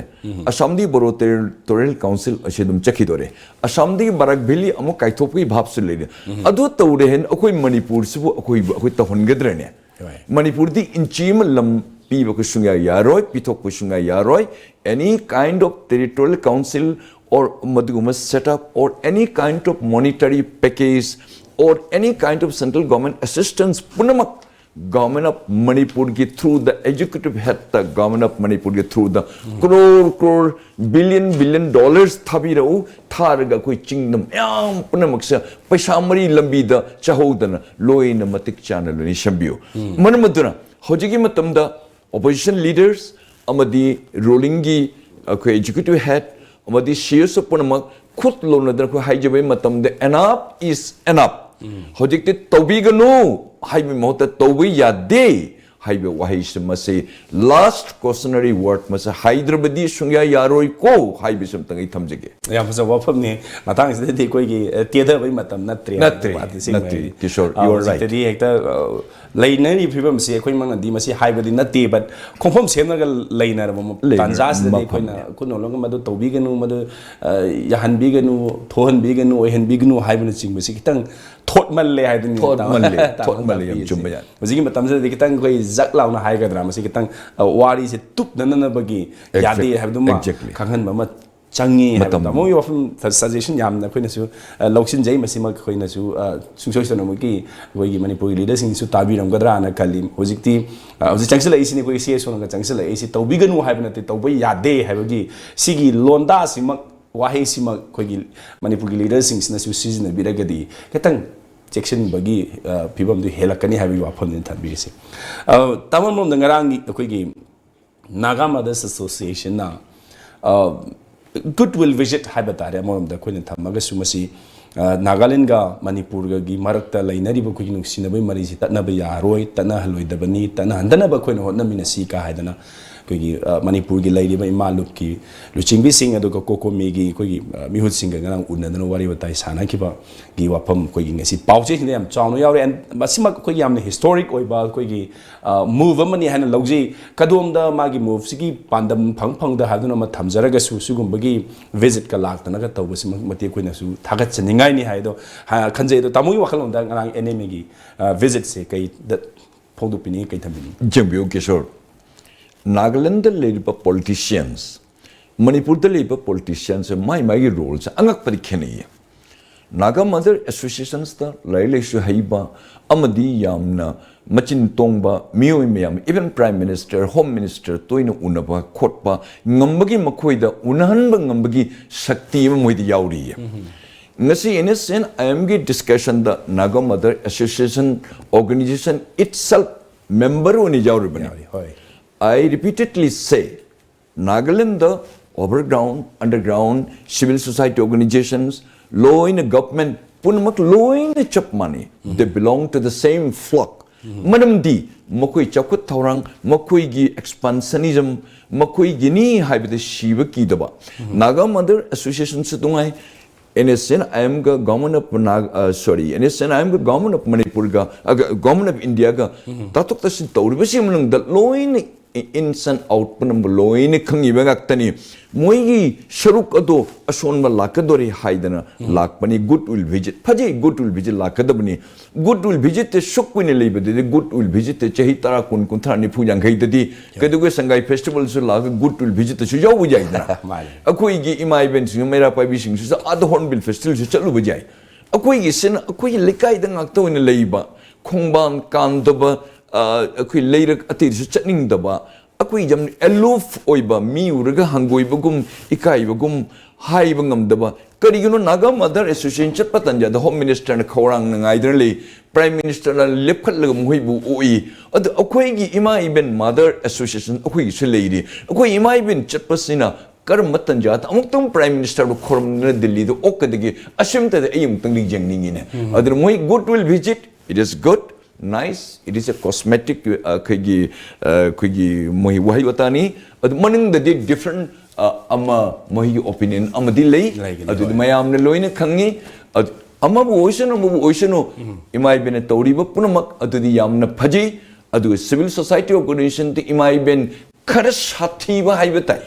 ꯑꯁꯥꯝꯗꯒꯤ ꯕꯣꯔꯣ ꯇꯦꯔꯤꯇꯣꯔꯤꯌꯦꯜ ꯀꯥꯎꯟꯁꯤꯜ ꯑꯁꯤ ꯑꯗꯨꯝ ꯆꯠꯈꯤꯗꯣꯔꯦ꯫ ꯑꯁꯥꯝꯗꯒꯤ ꯕꯔꯥꯛ ꯚꯦꯂꯤ ꯑꯃꯨꯛ ꯀꯥꯏꯊꯣꯛꯄꯒꯤ ꯚꯥꯞꯁꯨ ꯂꯩꯔꯦ꯫ ꯑꯗꯨ ꯇꯧꯔꯦ ꯍꯥꯏꯅ ꯑꯩꯈꯣꯏ ꯃꯅꯤꯄꯨꯔꯁꯤꯕꯨ ꯑꯩꯈꯣꯏ, ꯑꯩꯈꯣꯏ ꯇꯧꯍꯟꯒꯗ꯭ꯔꯅꯦ? ꯍꯣꯏ꯫ ꯃꯅꯤꯄꯨꯔꯗꯤ ꯏꯟꯆꯤ ꯑꯃ ꯂꯝ ꯄꯤꯕ ꯑꯩꯈꯣꯏ ꯁꯨꯡꯌꯥ ꯌꯥꯔꯣꯏ, ꯄꯤꯊꯣꯛꯄ ꯁꯨꯡꯌꯥ ꯌꯥꯔꯣꯏ꯫ Any kind of territorial council or ꯃꯗꯨꯒꯨꯝꯕ setup or any kind of monetary package or any kind of central government assistance ꯄꯨꯝꯅꯃꯛ Government of ꯃꯅꯤꯄꯨꯔꯒꯤ through the executive head ꯇ, Government of ꯃꯅꯤꯄꯨꯔꯒꯤ through the crore crore billion billion dollars ꯊꯥꯕꯤꯔꯛꯎ, ꯊꯥꯔꯒ ꯑꯩꯈꯣꯏ ꯆꯤꯡꯗ ꯃꯌꯥꯝ ꯄꯨꯝꯅꯃꯛꯁꯦ ꯄꯩꯁꯥ ꯃꯔꯤ ꯂꯝꯕꯤꯗ ꯆꯥꯍꯧꯗꯅ ꯂꯣꯏꯅ ꯃꯇꯤꯛ ꯆꯥꯅ ꯂꯣꯏꯅ ꯁꯦꯝꯕꯤꯌꯨ꯫ ꯃꯔꯝ ꯑꯗꯨꯅ ꯍꯧꯖꯤꯛꯀꯤ ꯃꯇꯝꯗ opposition leaders ꯑꯃꯗꯤ rulingꯒꯤ ꯑꯩꯈꯣꯏ executive head ꯑꯃꯗꯤ C S O ꯄꯨꯝꯅꯃꯛ ꯈꯨꯠ ꯂꯣꯟꯅꯗꯅ ꯑꯩꯈꯣꯏ ꯍꯥꯏꯖꯕꯒꯤ ꯃꯇꯝꯗ enough is enough꯫ ꯍꯧꯖꯤꯛꯇꯤ ꯇꯧꯕꯤꯒꯅꯨ ꯍꯥꯏꯕꯒꯤ ꯃꯍꯨꯠꯇ ꯇꯧꯕ ꯌꯥꯗꯦ ꯍꯥꯏꯕ ꯋꯥꯍꯩꯁꯤ, ꯃꯁꯤ last cautionary word, ꯃꯁꯤ ꯍꯥꯏꯗ꯭ꯔꯕꯗꯤ ꯁꯨꯡꯌꯥ ꯌꯥꯔꯣꯏꯀꯣ ꯍꯥꯏꯕꯁꯤ ꯑꯝꯇꯪ ꯑꯩ ꯊꯝꯖꯒꯦ꯫ ꯌꯥꯝ ꯐꯖꯕ ꯋꯥꯐꯝꯅꯤ꯫ ꯃꯇꯥꯡꯁꯤꯗꯗꯤ ꯑꯩꯈꯣꯏꯒꯤ, ꯑ, ꯇꯦꯊꯕꯒꯤ ꯃꯇꯝ ꯅꯠꯇ꯭ꯔꯦ꯫ ꯅꯠꯇ꯭ꯔꯦ, ꯅꯠꯇ꯭ꯔꯦ, ꯀꯤꯁꯣꯔ, you are right꯫ ꯍꯧꯖꯤꯛꯇꯗꯤ ꯍꯦꯛꯇ, ꯑ, ꯂꯩꯅꯔꯤꯕ ꯐꯤꯕꯝꯁꯤ ꯑꯩꯈꯣꯏꯃꯛꯅꯗꯤ ꯃꯁꯤ ꯍꯥꯏꯕꯗꯤ ꯅꯠꯇꯦ, but ꯈꯣꯡꯐꯝ ꯁꯦꯝꯂꯒ ꯂꯩꯅꯔꯕ ꯃ-, ꯂꯩꯅꯔꯕ ꯇꯥꯟꯖꯥꯁꯤꯗꯗꯤ ꯑꯩꯈꯣꯏꯅ ꯃꯐꯝꯅꯤ꯫ ꯈꯨꯠ ꯅꯣꯜꯂꯒ ꯃꯗꯨ ꯇꯧꯕꯤꯒꯅꯨ, ꯃꯗꯨ, ꯑ, ꯌꯥꯍꯟꯕꯤꯒꯅꯨ, ꯊꯣꯛꯍꯟꯕꯤꯒꯅꯨ, ꯑꯣꯏꯍꯟꯕꯤꯒꯅꯨ ꯍꯥꯏꯕꯅꯆꯤꯡꯕꯁꯤ ꯈꯤꯇꯪ ꯊꯣꯠꯃꯜꯂꯦ ꯍꯥꯏꯗꯨꯅꯤ, ꯇꯥꯃꯣ-, ꯊꯣꯠꯃꯜꯂꯦ, ꯇꯥꯃꯣꯅ ꯊꯣꯠꯃꯜꯂꯦ, ꯌꯥꯝ ꯇꯥꯛꯄꯤꯔꯤꯁꯦ꯫ ꯆꯨꯝꯕ ꯌꯥꯏ꯫ ꯍꯧꯖꯤꯛꯀꯤ ꯃꯇꯝꯁꯤꯗꯗꯤ ꯈꯤꯇꯪ ꯑꯩꯈꯣꯏ ꯖꯛ ꯂꯥꯎꯅ ꯍꯥꯏꯒꯗ꯭ꯔꯥ, ꯃꯁꯤ ꯈꯤꯇꯪ, ꯑ, ꯋꯥꯔꯤꯁꯦ ꯇꯨꯞꯅꯅꯅꯕꯒꯤ ꯌꯥꯗꯦ exact-, ꯍꯥꯏꯕꯗꯨꯃ exactly꯫ ꯈꯪꯍꯟꯕ ꯑꯃ ꯆꯪꯉꯤ ꯍꯥꯏꯕ ꯃꯇꯝ꯫ ꯇꯥꯃꯣꯒꯤ ꯋꯥꯐꯝ, ꯁ-, suggestion ꯌꯥꯝꯅ ꯑꯩꯈꯣꯏꯅꯁꯨ, ꯑ, ꯂꯧꯁꯤꯟꯖꯩ꯫ ꯃꯁꯤꯃꯛ ꯑꯩꯈꯣꯏꯅꯁꯨ, ꯑ, ꯁꯨꯡꯁꯣꯏ ꯁꯣꯏꯗꯅꯃꯛꯀꯤ ꯑꯩꯈꯣꯏꯒꯤ ꯃꯅꯤꯄꯨꯔꯒꯤ leaderꯁꯤꯡꯁꯨ ꯇꯥꯕꯤꯔꯝꯒꯗ꯭ꯔꯥꯅ ꯈꯜꯂꯤ꯫ ꯍꯧꯖꯤꯛꯇꯤ, ꯑ, ꯍꯧꯖꯤꯛ ꯆꯪꯁꯤꯜꯂꯛꯏꯁꯤꯅꯤ, ꯑꯩꯈꯣꯏꯒꯤ C S Oꯅꯒ ꯆꯪꯁꯤꯜꯂꯛꯏꯁꯤ ꯇꯧꯕꯤꯒꯅꯨ ꯍꯥꯏꯕ ꯅꯠꯇꯦ, ꯇꯧꯕ ꯌꯥꯗꯦ ꯍꯥꯏꯕꯒꯤ ꯁꯤꯒꯤ ꯂꯣꯟꯗꯥꯁꯤꯃꯛ, ꯋꯥꯍꯩꯁꯤꯃꯛ ꯑꯩꯈꯣꯏꯒꯤ ꯃꯅꯤꯄꯨꯔꯒꯤ leaderꯁꯤꯡꯁꯤꯅꯁꯨ ꯁꯤꯖꯤꯟꯅꯕꯤꯔꯒꯗꯤ ꯈꯤꯇꯪ ꯆꯦꯛꯁꯤꯟꯕꯒꯤ, ꯑ, ꯐꯤꯕꯝꯗꯨ ꯍꯦꯜꯂꯛꯀꯅꯤ ꯍꯥꯏꯕꯒꯤ ꯋꯥꯐꯝꯗꯨꯅꯤ ꯊꯝꯕꯤꯔꯤꯁꯤ꯫ ꯑ, ꯇꯥꯃꯣ, ꯑꯃꯔꯣꯝꯗ ꯉꯔꯥꯡꯒꯤ ꯑꯩꯈꯣꯏꯒꯤ Naga Mothers Associationꯅ, ꯑ, goodwill visit ꯍꯥꯏꯕ ꯇꯥꯔꯦ, ꯑꯃꯔꯣꯝꯗ ꯑꯩꯈꯣꯏꯅ ꯊꯝꯃꯒꯁꯨ ꯃꯁꯤ, ꯑ, ꯅꯥꯒꯥꯂꯦꯟꯒ ꯃꯅꯤꯄꯨꯔꯒꯒꯤ ꯃꯔꯛꯇ ꯂꯩꯅꯔꯤꯕ ꯑꯩꯈꯣꯏꯒꯤ ꯅꯨꯡꯁꯤꯅꯕꯒꯤ ꯃꯔꯤꯁꯤ ꯇꯠꯅꯕ ꯌꯥꯔꯣꯏ, ꯇꯠꯅꯍꯜꯂꯣꯏꯗꯕꯅꯤ, ꯇꯠꯅꯍꯟꯗꯅꯕ ꯑꯩꯈꯣꯏꯅ ꯍꯣꯠꯅꯃꯤꯟꯅꯁꯤ ꯀ ꯍꯥꯏꯗꯅ ꯑꯩꯈꯣꯏꯒꯤ ꯑ, ꯃꯅꯤꯄꯨꯔꯒꯤ ꯂꯩꯔꯤꯕ ꯏꯃꯥ ꯂꯨꯞꯀꯤ ꯂꯨꯆꯤꯡꯕꯤꯁꯤꯡ, ꯑꯗꯨꯒ ꯀꯣꯀꯣꯃꯤꯒꯤ ꯑꯩꯈꯣꯏꯒꯤ ꯑ, ꯃꯤꯍꯨꯠꯁꯤꯡꯒ ꯉꯔꯥꯡ ꯎꯅꯗꯅ ꯋꯥꯔꯤ ꯋꯥꯇꯥꯏ ꯁꯥꯟꯅꯈꯤꯕꯒꯤ ꯋꯥꯐꯝ ꯑꯩꯈꯣꯏꯒꯤ ꯉꯁꯤ ꯄꯥꯎꯆꯦꯁꯤꯡꯗ ꯌꯥꯝ ꯆꯥꯎꯅ ꯌꯥꯎꯔꯦ꯫ And ꯃꯁꯤꯃꯛ ꯑꯩꯈꯣꯏꯒꯤ ꯌꯥꯝꯅ ꯍꯤꯁꯇꯣꯔꯤꯛ ꯑꯣꯏꯕ ꯑꯩꯈꯣꯏꯒꯤ ꯃꯨꯚ ꯑꯃꯅꯤ ꯍꯥꯏꯅ ꯂꯧꯖꯩ꯫ ꯀꯗꯣꯝꯗ ꯃꯥꯒꯤ ꯃꯨꯚꯁꯤꯒꯤ ꯄꯥꯟꯗꯝ ꯐꯪ ꯐꯪꯗ ꯍꯥꯏꯗꯨꯅ ꯑꯃ ꯊꯝꯖꯔꯒꯁꯨ, ꯁꯤꯒꯨꯝꯕꯒꯤ ꯚꯤꯖꯤꯠꯀ ꯂꯥꯛꯇꯅꯒ ꯇꯧꯕꯁꯤꯃꯛ ꯃꯇꯤꯛ ꯑꯩꯈꯣꯏꯅꯁꯨ ꯊꯥꯒꯠꯆꯅꯤꯡꯉꯥꯏꯅꯤ ꯍꯥꯏꯗꯣ ꯍꯥ, ꯈꯟꯖꯩ꯫ ꯑꯗꯣ ꯇꯥꯃꯣꯒꯤ ꯋꯥꯈꯜꯂꯣꯟꯗ ꯉꯔꯥꯡ ꯑꯦꯟ ꯑꯦꯝ ꯑꯦꯒꯤ ꯚꯤꯖꯤꯠꯁꯦ ꯀꯩꯗ ꯐꯣꯡꯗꯣꯛꯄꯤꯅꯤꯡꯉꯤ, ꯀꯩ ꯊꯝꯕꯤꯅꯤꯡꯉꯤ? ꯌꯦꯡꯕꯤꯌꯨ ꯀꯤꯁꯣꯔ, ꯅꯥꯒꯥꯂꯦꯟꯗ ꯂꯩꯔꯤꯕ ꯄꯣꯂꯤꯇꯤꯁꯤꯌꯟꯁ, ꯃꯅꯤꯄꯨꯔꯗ ꯂꯩꯔꯤꯕ ꯄꯣꯂꯤꯇꯤꯁꯤꯌꯟꯁꯦ ꯃꯥꯏ ꯃꯥꯏꯒꯤ ꯔꯣꯜꯁꯦ ꯑꯉꯛꯄꯗꯤ ꯈꯦꯠꯅꯩꯌꯦ꯫ ꯅꯥꯒꯥ ꯃꯗꯔ ꯑꯦꯁꯣꯁꯤꯌꯦꯁꯟꯁꯇ ꯂꯥꯏꯔꯤꯛ ꯂꯥꯏꯁꯨ ꯍꯩꯕ ꯑꯃꯗꯤ ꯌꯥꯝꯅ ꯃꯆꯤꯟ ꯇꯣꯡꯕ ꯃꯤꯑꯣꯏ ꯃꯌꯥꯝ, even prime minister, home minister ꯇꯣꯏꯅ ꯎꯅꯕ ꯈꯣꯠꯄ ꯉꯝꯕꯒꯤ, ꯃꯈꯣꯏꯗ ꯎꯅꯍꯟꯕ ꯉꯝꯕꯒꯤ ꯁꯛꯇꯤ ꯑꯃ ꯃꯣꯏꯗ ꯌꯥꯎꯔꯤꯌꯦ꯫ ꯉꯁꯤ ꯑꯦꯟ ꯑꯦꯁ ꯑꯦꯟ ꯑꯥꯏ ꯑꯦꯝꯒꯤ ꯗꯤꯁꯀꯁꯟꯗ Naga mother association organisation itself member ꯑꯣꯏꯅ ꯌꯥꯎꯔꯤꯕꯅꯤ꯫ ꯌꯥꯎꯔꯤ, ꯍꯣꯏ꯫ I repeatedly say, Nagaland overground, underground, civil society organizations, ꯂꯣꯏꯅ ꯒꯚꯔꯟꯃꯦꯟꯠ ꯄꯨꯝꯅꯃꯛ ꯂꯣꯏꯅ ꯆꯞ ꯃꯥꯟꯅꯩ꯫ They belong to the same flock. ꯃꯔꯝꯗꯤ ꯃꯈꯣꯏ ꯆꯥꯎꯈꯠ ꯊꯧꯔꯥꯡ, ꯃꯈꯣꯏꯒꯤ ꯑꯦꯛꯁꯄꯥꯟꯁꯅꯤꯖꯝ, ꯃꯈꯣꯏꯒꯤꯅꯤ ꯍꯥꯏꯕꯗ ꯁꯤꯕ ꯀꯤꯗꯕ꯫ ꯅꯥꯒꯥ ꯃꯗꯔ ꯑꯦꯁꯣꯁꯤꯌꯦꯁꯟꯁꯨ ꯇꯣꯉꯥꯏ, ꯑꯦꯟ ꯑꯦꯁ ꯑꯦꯟ ꯑꯥꯏ ꯑꯦꯝꯒ government of Naga, sorry, N S N I ꯑꯦꯝꯒ ꯒꯚꯔꯟꯃꯦꯟꯠ ꯑꯣꯐ ꯃꯅꯤꯄꯨꯔꯒ, ꯒꯚꯔꯟꯃꯦꯟꯠ ꯑꯣꯐ ꯏꯟꯗꯤꯌꯥꯒ ꯇꯥꯊꯣꯛ ꯇꯥꯁꯤꯟ ꯇꯧꯔꯤꯕꯁꯤꯒꯤ ꯃꯅꯨꯡꯗ ꯂꯣꯏꯅ ꯏꯟꯁ ꯑꯦꯟ ꯑꯥꯎꯠ ꯄꯨꯝꯅꯃꯛ ꯂꯣꯏꯅ ꯈꯪꯉꯤꯕ ꯉꯥꯛꯇꯅꯤ꯫ ꯃꯣꯏꯒꯤ ꯁꯔꯨꯛ ꯑꯗꯣ ꯑꯁꯣꯟꯕ ꯂꯥꯛꯀꯗꯣꯔꯦ ꯍꯥꯏꯗꯅ ꯂꯥꯛꯄꯅꯤ꯫ ꯒꯨꯗ ꯋꯤꯜ ꯚꯤꯖꯤꯠ, ꯐꯖꯩ, ꯒꯨꯗ ꯋꯤꯜ ꯚꯤꯖꯤꯠ ꯂꯥꯛꯀꯗꯕꯅꯤ꯫ ꯒꯨꯗ ꯋꯤꯜ ꯚꯤꯖꯤꯠꯇ ꯁꯨꯛ ꯀꯨꯏꯅ ꯂꯩꯕꯗꯗꯤ, ꯒꯨꯗ ꯋꯤꯜ ꯚꯤꯖꯤꯠꯇ ꯆꯍꯤ ꯇꯔꯥ, ꯀꯨꯟ, ꯀꯨꯟꯊ꯭ꯔꯥ, ꯅꯤꯐꯨ, ꯌꯥꯡꯈꯩꯗꯗꯤ ꯀꯩꯗꯧꯒꯦ ꯁꯉꯥꯏ ꯐꯦꯁꯇꯤꯚꯦꯜꯁꯨ ꯂꯥꯛꯑꯒ ꯒꯨꯗ ꯋꯤꯜ ꯚꯤꯖꯤꯠꯇꯁꯨ ꯌꯥꯎꯕ ꯌꯥꯏꯗꯅ꯫ ꯃꯥꯅꯤ꯫ ꯑꯩꯈꯣꯏꯒꯤ ꯏꯃꯥ ꯏꯕꯦꯟꯁꯤꯡꯁꯨ, ꯃꯩꯔꯥ ꯄꯥꯏꯕꯤꯁꯤꯡꯁꯨ ꯑꯥꯗ ꯍꯣꯔꯟꯕꯤꯜ ꯐꯦꯁꯇꯤꯚꯦꯜꯁꯨ ꯆꯠꯂꯨꯕ ꯌꯥꯏ꯫ ꯑꯩꯈꯣꯏꯒꯤꯁꯤꯅ ꯑꯩꯈꯣꯏꯒꯤ ꯂꯩꯀꯥꯏꯗ ꯉꯥꯛꯇ ꯑꯣꯏꯅ ꯂꯩꯕ, ꯈꯣꯡꯕꯥꯟ ꯀꯥꯟꯗꯕ, ꯑ, ꯑꯩꯈꯣꯏ ꯂꯩꯔꯛ ꯑꯇꯩꯗꯁꯨ ꯆꯠꯅꯤꯡꯗꯕ, ꯑꯩꯈꯣꯏ ꯌꯥꯝ ꯑꯦꯂꯨꯐ ꯑꯣꯏꯕ, ꯃꯤ ꯎꯔꯒ ꯍꯪꯒꯣꯏꯕꯒꯨꯝ, ꯏꯀꯥꯏꯕꯒꯨꯝ, ꯍꯥꯏꯕ ꯉꯝꯗꯕ꯫ ꯀꯔꯤꯒꯤꯅꯣ ꯅꯥꯒꯥ ꯃꯗꯔ ꯑꯦꯁꯣꯁꯤꯌꯦꯁꯟ ꯆꯠꯄ ꯇꯥꯟꯖꯥꯗ ꯍꯣꯝ ꯃꯤꯅꯤꯁꯇꯔꯅ ꯈꯧꯔꯥꯡꯅ ꯉꯥꯏꯗꯨꯅ ꯂꯩ, ꯄ꯭ꯔꯥꯏꯝ ꯃꯤꯅꯤꯁꯇꯔꯅ ꯂꯦꯞꯈꯠꯂꯒ ꯃꯈꯣꯏꯕꯨ ꯑꯣꯛꯏ꯫ ꯑꯗꯨ ꯑꯩꯈꯣꯏꯒꯤ ꯏꯃꯥ ꯏꯕꯦꯟ ꯃꯗꯔ ꯑꯦꯁꯣꯁꯤꯌꯦꯁꯟ ꯑꯩꯈꯣꯏꯒꯤꯁꯨ ꯂꯩꯔꯤ꯫ ꯑꯩꯈꯣꯏ ꯏꯃꯥ ꯏꯕꯦꯟ ꯆꯠꯄꯁꯤꯅ ꯀꯔꯝꯕ ꯇꯥꯟꯖꯥꯗ ꯑꯃꯨꯛꯇꯪ ꯄ꯭ꯔꯥꯏꯝ ꯃꯤꯅꯤꯁꯇꯔꯕꯨ ꯈꯨꯔꯨꯝꯗꯨꯅ ꯗꯤꯜꯂꯤꯗ ꯑꯣꯛꯀꯗꯒꯦ? ꯑꯁꯤꯝꯇꯗ ꯑꯩ ꯑꯃꯨꯛꯇꯪꯗꯤ ꯌꯦꯡꯅꯤꯡꯉꯤꯅꯦ꯫ ꯑꯗꯨꯅ ꯃꯣꯏ good will visit, it is good, nice, it is a cosmetic, ꯑꯩꯈꯣꯏꯒꯤ ꯑꯩꯈꯣꯏꯒꯤ ꯃꯣꯏ ꯋꯥꯍꯩ ꯋꯥꯇꯥꯅꯤ꯫ ꯑꯗꯨ ꯃꯅꯨꯡꯗꯗꯤ different ꯑꯃ ꯃꯣꯏꯒꯤ opinion ꯑꯃꯗꯤ ꯂꯩ꯫ ꯂꯩꯒꯅꯤ, ꯑꯗꯨꯗꯤ ꯍꯣꯏ꯫ ꯃꯌꯥꯝꯅ ꯂꯣꯏꯅ ꯈꯪꯉꯤ꯫ ꯑꯗꯨ ꯑꯃꯕꯨ ꯑꯣꯏꯁꯅꯨ, ꯑꯃꯕꯨ ꯑꯣꯏꯁꯅꯨ, ꯏꯃꯥ ꯏꯕꯦꯟꯅ ꯇꯧꯔꯤꯕ ꯄꯨꯝꯅꯃꯛ ꯑꯗꯨꯗꯤ ꯌꯥꯝꯅ ꯐꯖꯩ꯫ ꯑꯗꯨꯒ civil society organizationꯗ ꯏꯃꯥ ꯏꯕꯦꯟ ꯈꯔ ꯁꯥꯊꯤꯕ ꯍꯥꯏꯕ ꯇꯥꯏ,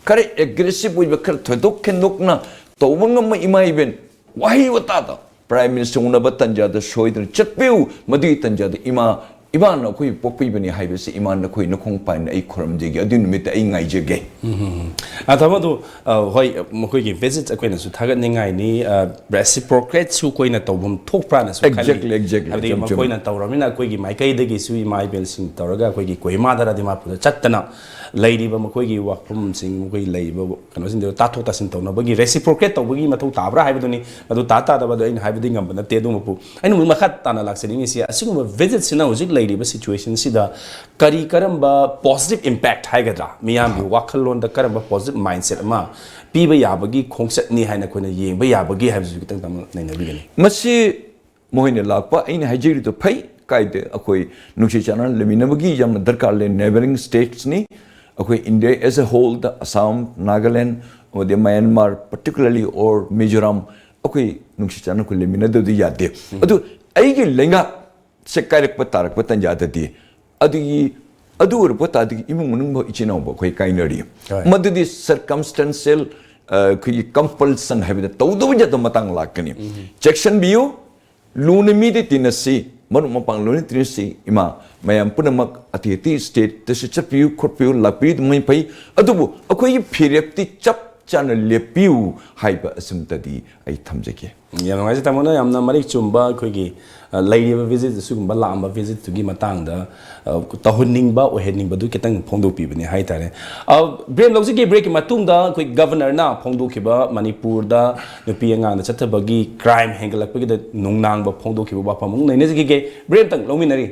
ꯈꯔ aggressive ꯑꯣꯏꯕ, ꯈꯔ ꯊꯣꯏꯗꯣꯛ ꯍꯦꯟꯗꯣꯛꯅ ꯇꯧꯕ ꯉꯝꯕ ꯏꯃꯥ ꯏꯕꯦꯟ ꯋꯥꯍꯩ ꯋꯥꯇꯥꯗ Prime Minister ꯎꯅꯕ ꯇꯟꯖꯥꯗ ꯁꯣꯏꯗꯅ ꯆꯠꯄꯤꯌꯨ, ꯃꯗꯨꯒꯤ ꯇꯟꯖꯥꯗ ꯏꯃꯥ, ꯏꯃꯥꯅ ꯑꯩꯈꯣꯏ ꯄꯣꯛꯄꯤꯕꯅꯤ ꯍꯥꯏꯕꯁꯤ ꯏꯃꯥ ꯅꯈꯣꯏ ꯅꯈꯣꯡ ꯄꯥꯏꯅ ꯑꯩ ꯈꯨꯔꯨꯝꯖꯒꯦ, ꯑꯗꯨꯒꯤ ꯅꯨꯃꯤꯠꯇ ꯑꯩ ꯉꯥꯏꯖꯒꯦ꯫ ꯑ, ꯊꯝꯃꯣ ꯑꯗꯨ, ꯑ, ꯍꯣꯏ, ꯃꯈꯣꯏꯒꯤ visit ꯑꯩꯈꯣꯏꯅꯁꯨ ꯊꯥꯒꯠꯅꯤꯡꯉꯥꯏꯅꯤ꯫ ꯑ, reciprocateꯁꯨ ꯑꯩꯈꯣꯏꯅ ꯇꯧꯐꯝ ꯊꯣꯛꯄ꯭ꯔꯥꯅꯁꯨ ꯈꯜꯂꯤ꯫ Exactly, exactly. ꯍꯥꯏꯕꯗꯤ ꯆꯨꯝ, ꯆꯨꯝ꯫ ꯃꯈꯣꯏꯅ ꯇꯧꯔꯕꯅꯤꯅ ꯑꯩꯈꯣꯏꯒꯤ ꯃꯥꯏꯀꯩꯗꯒꯤꯁꯨ ꯏꯃꯥ ꯏꯕꯦꯜꯁꯤꯡ ꯇꯧꯔꯒ ꯑꯩꯈꯣꯏꯒꯤ ꯀꯣꯍꯤꯃꯥꯗꯔ ꯗꯤꯃꯥꯄꯨꯔꯗ ꯆꯠꯇꯅ ꯂꯩꯔꯤꯕ ꯃꯈꯣꯏꯒꯤ ꯋꯥꯐꯝꯁꯤꯡ, ꯃꯈꯣꯏ ꯂꯩꯔꯤꯕ ꯀꯩꯅꯣꯁꯤꯡꯗꯨ ꯇꯥꯊꯣꯛ ꯇꯥꯁꯤꯟ ꯇꯧꯅꯕꯒꯤ reciprocate ꯇꯧꯕꯒꯤ ꯃꯊꯧ ꯇꯥꯕ꯭ꯔꯥ ꯍꯥꯏꯕꯗꯨꯅꯤ꯫ ꯃꯗꯨ ꯇꯥ ꯇꯥꯗꯕ ꯑꯗꯨ ꯑꯩꯅ ꯍꯥꯏꯕꯗꯤ ꯉꯝꯕ ꯅꯠꯇꯦ꯫ ꯑꯗꯨꯃꯛꯄꯨ ꯑꯩꯅ ꯑꯃꯨꯛ ꯃꯈꯥ ꯇꯥꯅ ꯂꯥꯛꯆꯅꯤꯡꯉꯤꯁꯤ, ꯑꯁꯤꯒꯨꯝꯕ visitꯁꯤꯅ ꯍꯧꯖꯤꯛ ꯂꯩꯔꯤꯕ situationꯁꯤꯗ ꯀꯔꯤ ꯀꯔꯝꯕ positive impact ꯍꯥꯏꯒꯗ꯭ꯔꯥ, ꯃꯤꯌꯥꯝꯒꯤ ꯋꯥꯈꯜꯂꯣꯟꯗ ꯀꯔꯝꯕ positive mindset ꯑꯃ ꯄꯤꯕ ꯌꯥꯕꯒꯤ ꯈꯣꯡꯆꯠꯅꯤ ꯍꯥꯏꯅ ꯑꯩꯈꯣꯏꯅ ꯌꯦꯡꯕ ꯌꯥꯕꯒꯦ ꯍꯥꯏꯕꯁꯤꯁꯨ ꯈꯤꯇꯪ ꯇꯥꯃꯣ ꯅꯩꯅꯕꯤꯒꯅꯤ꯫ ꯃꯁꯤ ꯃꯈꯣꯏꯅ ꯂꯥꯛꯄ ꯑꯩꯅ ꯍꯥꯏꯖꯔꯤꯗꯨ ꯐꯩ, ꯀꯥꯏꯗꯦ꯫ ꯑꯩꯈꯣꯏ ꯅꯨꯡꯁꯤ ꯆꯥꯟꯅꯅ ꯂꯩꯃꯤꯟꯅꯕꯒꯤ ꯌꯥꯝꯅ ꯗꯔꯀꯥꯔ ꯂꯩ꯫ Neighbouring statesꯅꯤ꯫ ꯑꯩꯈꯣꯏ India as a wholeꯗ Assam, Nagaland, ꯑꯃꯗꯤ ꯃꯌꯥꯟꯃꯥꯔ particularly or ꯃꯤꯖꯣꯔꯥꯝ, ꯑꯩꯈꯣꯏ ꯅꯨꯡꯁꯤ ꯆꯥꯟꯅꯅ ꯑꯩꯈꯣꯏ ꯂꯩꯃꯤꯟꯅꯗꯕꯗꯤ ꯌꯥꯗꯦ꯫ ꯑꯗꯨ ꯑꯩꯒꯤ ꯂꯩꯉꯥꯛꯁꯦ ꯀꯥꯏꯔꯛꯄ ꯇꯥꯔꯛꯄ ꯇꯥꯟꯖꯥꯗꯗꯤ ꯑꯗꯨꯒꯤ, ꯑꯗꯨ ꯑꯣꯏꯔꯛꯄ ꯇꯥꯔꯗꯤ ꯏꯃꯨꯡ ꯃꯅꯨꯡ ꯏꯆꯤꯟ ꯏꯅꯥꯎꯕ ꯑꯩꯈꯣꯏ ꯀꯥꯏꯅꯔꯤ꯫ ꯍꯣꯏ꯫ ꯃꯗꯨꯗꯤ circumstantial, ꯑ, ꯑꯩꯈꯣꯏꯒꯤ compulsion ꯍꯥꯏꯕꯗ ꯇꯧꯗꯕ ꯌꯥꯗꯕ ꯃꯇꯥꯡ ꯂꯥꯛꯀꯅꯤ꯫ ꯆꯦꯛꯁꯤꯟꯕꯤꯌꯨ, ꯂꯨꯅ ꯃꯤꯗꯤ ꯇꯤꯟꯅꯁꯤ, ꯃꯔꯨꯞ ꯃꯄꯥꯡ ꯂꯣꯏꯅ ꯇꯤꯟꯅꯁꯤ꯫ ꯏꯃꯥ, ꯃꯌꯥꯝ ꯄꯨꯝꯅꯃꯛ ꯑꯇꯩ ꯑꯇꯩ stateꯇꯁꯨ ꯆꯠꯄꯤꯌꯨ, ꯈꯣꯠꯄꯤꯌꯨ, ꯂꯥꯛꯄꯤꯌꯨ, ꯑꯗꯨꯃꯥꯏꯅ ꯐꯩ꯫ ꯑꯗꯨꯕꯨ ꯑꯩꯈꯣꯏꯒꯤ ꯐꯤꯔꯦꯞꯇꯤ ꯆꯞ ꯆꯥꯅ ꯂꯦꯞꯄꯤꯌꯨ ꯍꯥꯏꯕ ꯑꯁꯤꯃꯇꯗꯤ ꯑꯩ ꯊꯝꯖꯒꯦ꯫ ꯌꯥꯝ ꯅꯨꯡꯉꯥꯏꯖꯩ ꯇꯥꯃꯣꯅ ꯌꯥꯝꯅ ꯃꯔꯤꯛ ꯆꯨꯝꯕ ꯑꯩꯈꯣꯏꯒꯤ, ꯑ, ꯂꯩꯔꯤꯕ visit ꯑꯁꯤꯒꯨꯝꯕ ꯂꯥꯛꯑꯝꯕ visitꯇꯨꯒꯤ ꯃꯇꯥꯡꯗ, ꯑ, ꯇꯧꯍꯟꯅꯤꯡꯕ, ꯑꯣꯏꯍꯟꯅꯤꯡꯕꯗꯨ ꯈꯤꯇꯪ ꯐꯣꯡꯗꯣꯛꯄꯤꯕꯅꯦ ꯍꯥꯏꯇꯥꯔꯦ꯫ ꯑ, break ꯂꯧꯖꯒꯦ꯫ Breakꯀꯤ ꯃꯇꯨꯡꯗ ꯑꯩꯈꯣꯏ Governorꯅ ꯐꯣꯡꯗꯣꯛꯈꯤꯕ ꯃꯅꯤꯄꯨꯔꯗ ꯅꯨꯄꯤ ꯑꯉꯥꯡꯗ ꯆꯠꯊꯕꯒꯤ crime ꯍꯦꯟꯒꯠꯂꯛꯄꯒꯤꯗ ꯅꯨꯡꯅꯥꯡꯕ ꯐꯣꯡꯗꯣꯛꯈꯤꯕ ꯋꯥꯐꯝ ꯑꯃꯨꯛ ꯅꯩꯅꯖꯈꯤꯒꯦ꯫ Break ꯑꯃꯇꯪ ꯂꯧꯃꯤꯟꯅꯔꯤ꯫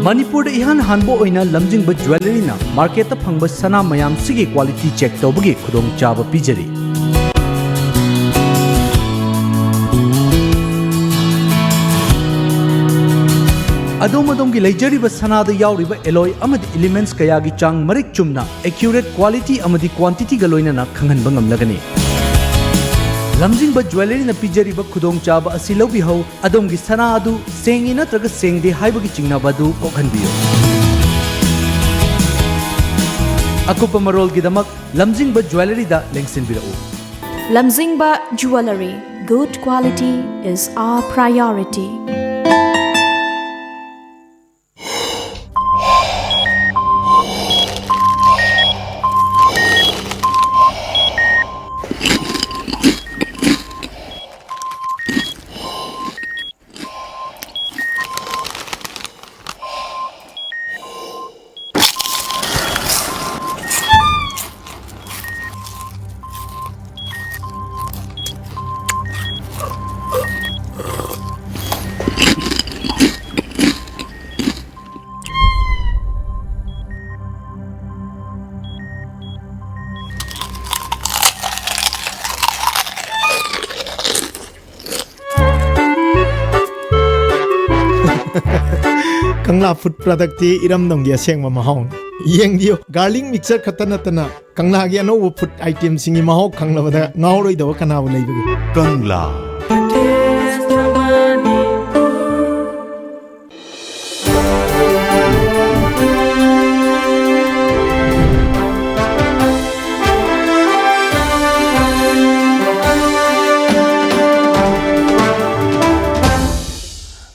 ꯃꯅꯤꯄꯨꯔꯗ ꯏꯍꯥꯟ ꯍꯥꯟꯕ ꯑꯣꯏꯅ ꯂꯝꯖꯤꯡꯕ ꯖ꯭ꯋꯦꯂꯔꯤꯅ ꯃꯥꯔꯀꯦꯠꯇ ꯐꯪꯕ ꯁꯅꯥ ꯃꯌꯥꯝꯁꯤꯒꯤ ꯀ꯭ꯋꯥꯂꯤꯇꯤ ꯆꯦꯛ ꯇꯧꯕꯒꯤ ꯈꯨꯗꯣꯡꯆꯥꯕ ꯄꯤꯖꯔꯤ꯫ ꯑꯗꯣꯝ ꯑꯗꯣꯝꯒꯤ ꯂꯩꯖꯔꯤꯕ ꯁꯅꯥꯗ ꯌꯥꯎꯔꯤꯕ ꯑꯦꯂꯣꯏ ꯑꯃꯗꯤ ꯏꯂꯤꯃꯦꯟꯠꯁ ꯀꯌꯥꯒꯤ ꯆꯥꯡ ꯃꯔꯤꯛ ꯆꯨꯝꯅ, ꯑꯦꯀ꯭ꯌꯨꯔꯦꯠ ꯀ꯭ꯋꯥꯂꯤꯇꯤ ꯑꯃꯗꯤ ꯀ꯭ꯋꯥꯟꯇꯤꯇꯤꯒ ꯂꯣꯏꯅꯅ ꯈꯪꯍꯟꯕ ꯉꯝꯂꯒꯅꯤ꯫ ꯂꯝꯖꯤꯡꯕ ꯖ꯭ꯋꯦꯂꯔꯤꯅ ꯄꯤꯖꯔꯤꯕ ꯈꯨꯗꯣꯡꯆꯥꯕ ꯑꯁꯤ ꯂꯧꯕꯤꯍꯧ꯫ ꯑꯗꯣꯝꯒꯤ ꯁꯅꯥ ꯑꯗꯨ ꯁꯦꯡꯉꯤ ꯅꯠꯇ꯭ꯔꯒ ꯁꯦꯡꯗꯦ ꯍꯥꯏꯕꯒꯤ ꯆꯤꯡꯅꯕ ꯑꯗꯨ ꯀꯣꯛꯍꯟꯕꯤꯌꯨ꯫ ꯑꯀꯨꯞꯄ ꯃꯔꯣꯜꯒꯤꯗꯃꯛ ꯂꯝꯖꯤꯡꯕ ꯖ꯭ꯋꯦꯂꯔꯤꯗ ꯂꯦꯡꯁꯤꯟꯕꯤꯔꯛꯎ꯫ Lamjingba Jewellery, good quality is our priority. ꯀꯪꯂꯥ ꯐꯨꯗ ꯄ꯭ꯔꯗꯛꯇꯤ ꯏꯔꯝꯗꯝꯒꯤ ꯑꯁꯦꯡꯕ ꯃꯍꯥꯎꯅꯤ꯫ ꯌꯦꯡꯕꯤꯌꯨ, ꯒꯥꯔꯂꯤꯛ ꯃꯤꯛꯁꯆꯔ ꯈꯛꯇ ꯅꯠꯇꯅ ꯀꯪꯂꯥꯒꯤ ꯑꯅꯧꯕ ꯐꯨꯗ ꯑꯥꯏꯇꯦꯝꯁꯤꯡꯒꯤ ꯃꯍꯥꯎ ꯈꯪꯂꯕꯗ ꯉꯥꯎꯔꯣꯏꯗꯕ ꯀꯅꯥꯕꯨ ꯂꯩꯕꯒꯦ? ꯀꯪꯂꯥ꯫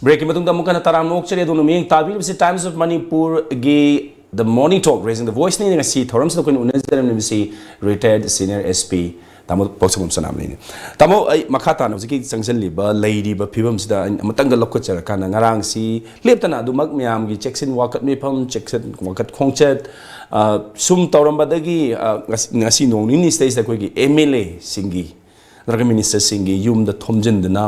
ꯕ꯭ꯔꯦꯛꯀꯤ ꯃꯇꯨꯡꯗ ꯑꯃꯨꯛ ꯍꯟꯅ ꯇꯔꯥꯝꯅ ꯑꯣꯛꯆꯔꯤ꯫ ꯑꯗꯣꯝꯅ ꯃꯤꯠꯌꯦꯡ ꯇꯥꯕꯤꯔꯤꯕꯁꯤ Times of ꯃꯅꯤꯄꯨꯔꯒꯤ The Morning Talk, Raising the Voice ꯅꯤ꯫ ꯉꯁꯤ ꯊꯧꯔꯝꯁꯤꯗ ꯑꯩꯈꯣꯏꯅ ꯎꯅꯖꯔꯝꯂꯤꯕꯁꯤ retired senior S P ꯇꯥꯃꯣ ꯄꯥꯎꯁꯪꯕꯝ ꯁꯅꯥꯃꯍꯤꯅꯤ꯫ ꯇꯥꯃꯣ, ꯑꯩ ꯃꯈꯥ ꯇꯥꯅ ꯍꯧꯖꯤꯛꯀꯤ ꯆꯪꯁꯤꯜꯂꯤꯕ, ꯂꯩꯔꯤꯕ ꯐꯤꯕꯝꯁꯤꯗ ꯑꯩꯅ ꯑꯃꯇꯪꯒ ꯂꯧꯈꯠꯆꯔꯀꯥꯟꯗ, ꯉꯔꯥꯡꯁꯤ ꯂꯦꯞꯇꯅ ꯑꯗꯨꯃꯛ ꯃꯌꯥꯝꯒꯤ ꯆꯦꯛꯁꯤꯟ ꯋꯥꯀꯠ ꯃꯤꯐꯝ, ꯆꯦꯛꯁꯤꯟ ꯋꯥꯀꯠ ꯈꯣꯡꯆꯠ, ꯑ, ꯁꯨꯝ ꯇꯧꯔꯝꯕꯗꯒꯤ, ꯑ, ꯉꯁꯤ, ꯉꯁꯤ ꯅꯣꯡ ꯅꯤꯅꯤ ꯁꯤꯗꯩꯁꯤꯗ ꯑꯩꯈꯣꯏꯒꯤ M L A ꯁꯤꯡꯒꯤ ꯅꯠꯇ꯭ꯔꯒ ꯃꯤꯅꯤꯁꯇꯔꯁꯤꯡꯒꯤ ꯌꯨꯝꯗ ꯊꯣꯝꯖꯤꯟꯗꯨꯅ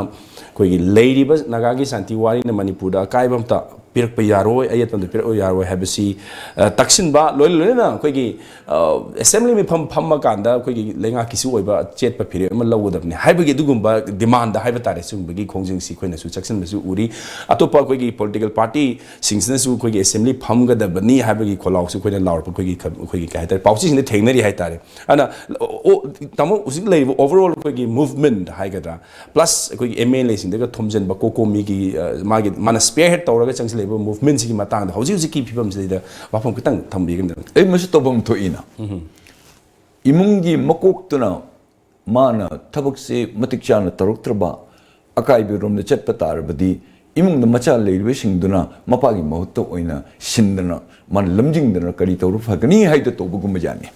ꯑꯩꯈꯣꯏꯒꯤ ꯂꯩꯔꯤꯕ ꯅꯥꯒꯥꯒꯤ ꯁꯥꯟꯇꯤ ꯋꯥꯔꯤꯅ ꯃꯅꯤꯄꯨꯔꯗ ꯑꯀꯥꯏꯕ ꯑꯝꯇ ꯄꯤꯔꯛꯄ ꯌꯥꯔꯣꯏ, ꯑꯌꯦꯠꯄ ꯑꯝꯇ ꯄꯤꯔꯛꯄ ꯌꯥꯔꯣꯏ ꯍꯥꯏꯕꯁꯤ, ꯑ, ꯇꯛꯁꯤꯟꯕ, ꯂꯣꯏꯅ ꯂꯣꯏꯅꯅ ꯑꯩꯈꯣꯏꯒꯤ, ꯑ, ꯑꯦꯁꯦꯝꯕ꯭ꯂꯤ ꯃꯤꯐꯝ ꯐꯝꯃꯀꯥꯟꯗ ꯑꯩꯈꯣꯏꯒꯤ ꯂꯩꯉꯥꯛꯀꯤꯁꯨ ꯑꯣꯏꯕ ꯑꯆꯦꯠꯄ ꯐꯤꯔꯦꯞ ꯑꯃ ꯂꯧꯒꯗꯕꯅꯤ ꯍꯥꯏꯕꯒꯤ ꯑꯗꯨꯒꯨꯝꯕ ꯗꯤꯃꯥꯟꯗ ꯍꯥꯏꯕ ꯇꯥꯔꯦ, ꯁꯤꯒꯨꯝꯕꯒꯤ ꯈꯣꯡꯖꯪꯁꯤ ꯑꯩꯈꯣꯏꯅꯁꯨ ꯆꯪꯁꯤꯟꯕꯁꯨ ꯎꯔꯤ꯫ ꯑꯇꯣꯞꯄ ꯑꯩꯈꯣꯏꯒꯤ ꯄꯣꯂꯤꯇꯤꯀꯦꯜ ꯄꯥꯔꯇꯤꯁꯤꯡꯁꯤꯅꯁꯨ ꯑꯩꯈꯣꯏꯒꯤ ꯑꯦꯁꯦꯝꯕ꯭ꯂꯤ ꯐꯝꯒꯗꯕꯅꯤ ꯍꯥꯏꯕꯒꯤ ꯈꯣꯜꯂꯥꯎꯁꯨ ꯑꯩꯈꯣꯏꯅ ꯂꯥꯎꯔꯛꯄ ꯑꯩꯈꯣꯏꯒꯤ ꯈ-, ꯑꯩꯈꯣꯏꯒꯤ ꯀꯩ ꯍꯥꯏꯇꯥꯔꯦ, ꯄꯥꯎꯆꯦꯁꯤꯡꯗ ꯊꯦꯡꯅꯔꯤ ꯍꯥꯏꯇꯥꯔꯦ꯫ ꯑꯗꯨꯅ, ꯑꯣ, ꯇꯥꯃꯣ, ꯍꯧꯖꯤꯛ ꯂꯩꯔꯤꯕ ꯑꯣꯚꯔꯑꯣꯜ ꯑꯩꯈꯣꯏꯒꯤ ꯃꯨꯚꯃꯦꯟꯠ ꯍꯥꯏꯒꯗ꯭ꯔꯥ, ꯄ꯭ꯂꯁ ꯑꯩꯈꯣꯏꯒꯤ ꯑꯦꯝ ꯑꯦꯜ ꯑꯦꯁꯤꯡꯗꯒ ꯊꯣꯝꯖꯤꯟꯕ, ꯀꯣꯀꯣꯃꯤꯒꯤ, ꯑ, ꯃꯥꯒꯤ, ꯃꯥꯅ ꯁ꯭ꯄꯤꯌꯔꯍꯦꯗ ꯇꯧꯔꯒ ꯆꯪꯁꯤꯜꯂꯛꯏꯕ ꯃꯨꯚꯃꯦꯟꯠꯁꯤꯒꯤ ꯃꯇꯥꯡꯗ ꯍꯧꯖꯤꯛ ꯍꯧꯖꯤꯛꯀꯤ ꯐꯤꯕꯝꯁꯤꯗ ꯋꯥꯐꯝ ꯈꯤꯇꯪ ꯊꯝꯕꯤꯒꯗ꯭ꯔꯥ? ꯑꯩ ꯃꯁꯤ ꯇꯧꯐꯝ ꯊꯣꯛꯏꯅ꯫ ꯏꯃꯨꯡꯒꯤ ꯃꯀꯣꯛꯇꯨꯅ ꯃꯥꯅ ꯊꯕꯛꯁꯦ ꯃꯇꯤꯛ ꯆꯥꯅ ꯇꯧꯔꯛꯇ꯭ꯔꯕ, ꯑꯀꯥꯏꯕꯔꯣꯝꯗ ꯆꯠꯄ ꯇꯥꯔꯕꯗꯤ, ꯏꯃꯨꯡꯗ ꯃꯆꯥ ꯂꯩꯔꯤꯕꯁꯤꯡꯗꯨꯅ ꯃꯄꯥꯒꯤ ꯃꯍꯨꯠꯇ ꯑꯣꯏꯅ ꯁꯤꯟꯗꯅ, ꯃꯥꯅ ꯂꯝꯖꯤꯡꯗꯅ ꯀꯔꯤ ꯇꯧꯔ ꯐꯒꯅꯤ ꯍꯥꯏꯗ ꯇꯧꯕꯒꯨꯝꯕ ꯖꯥꯠꯅꯤ꯫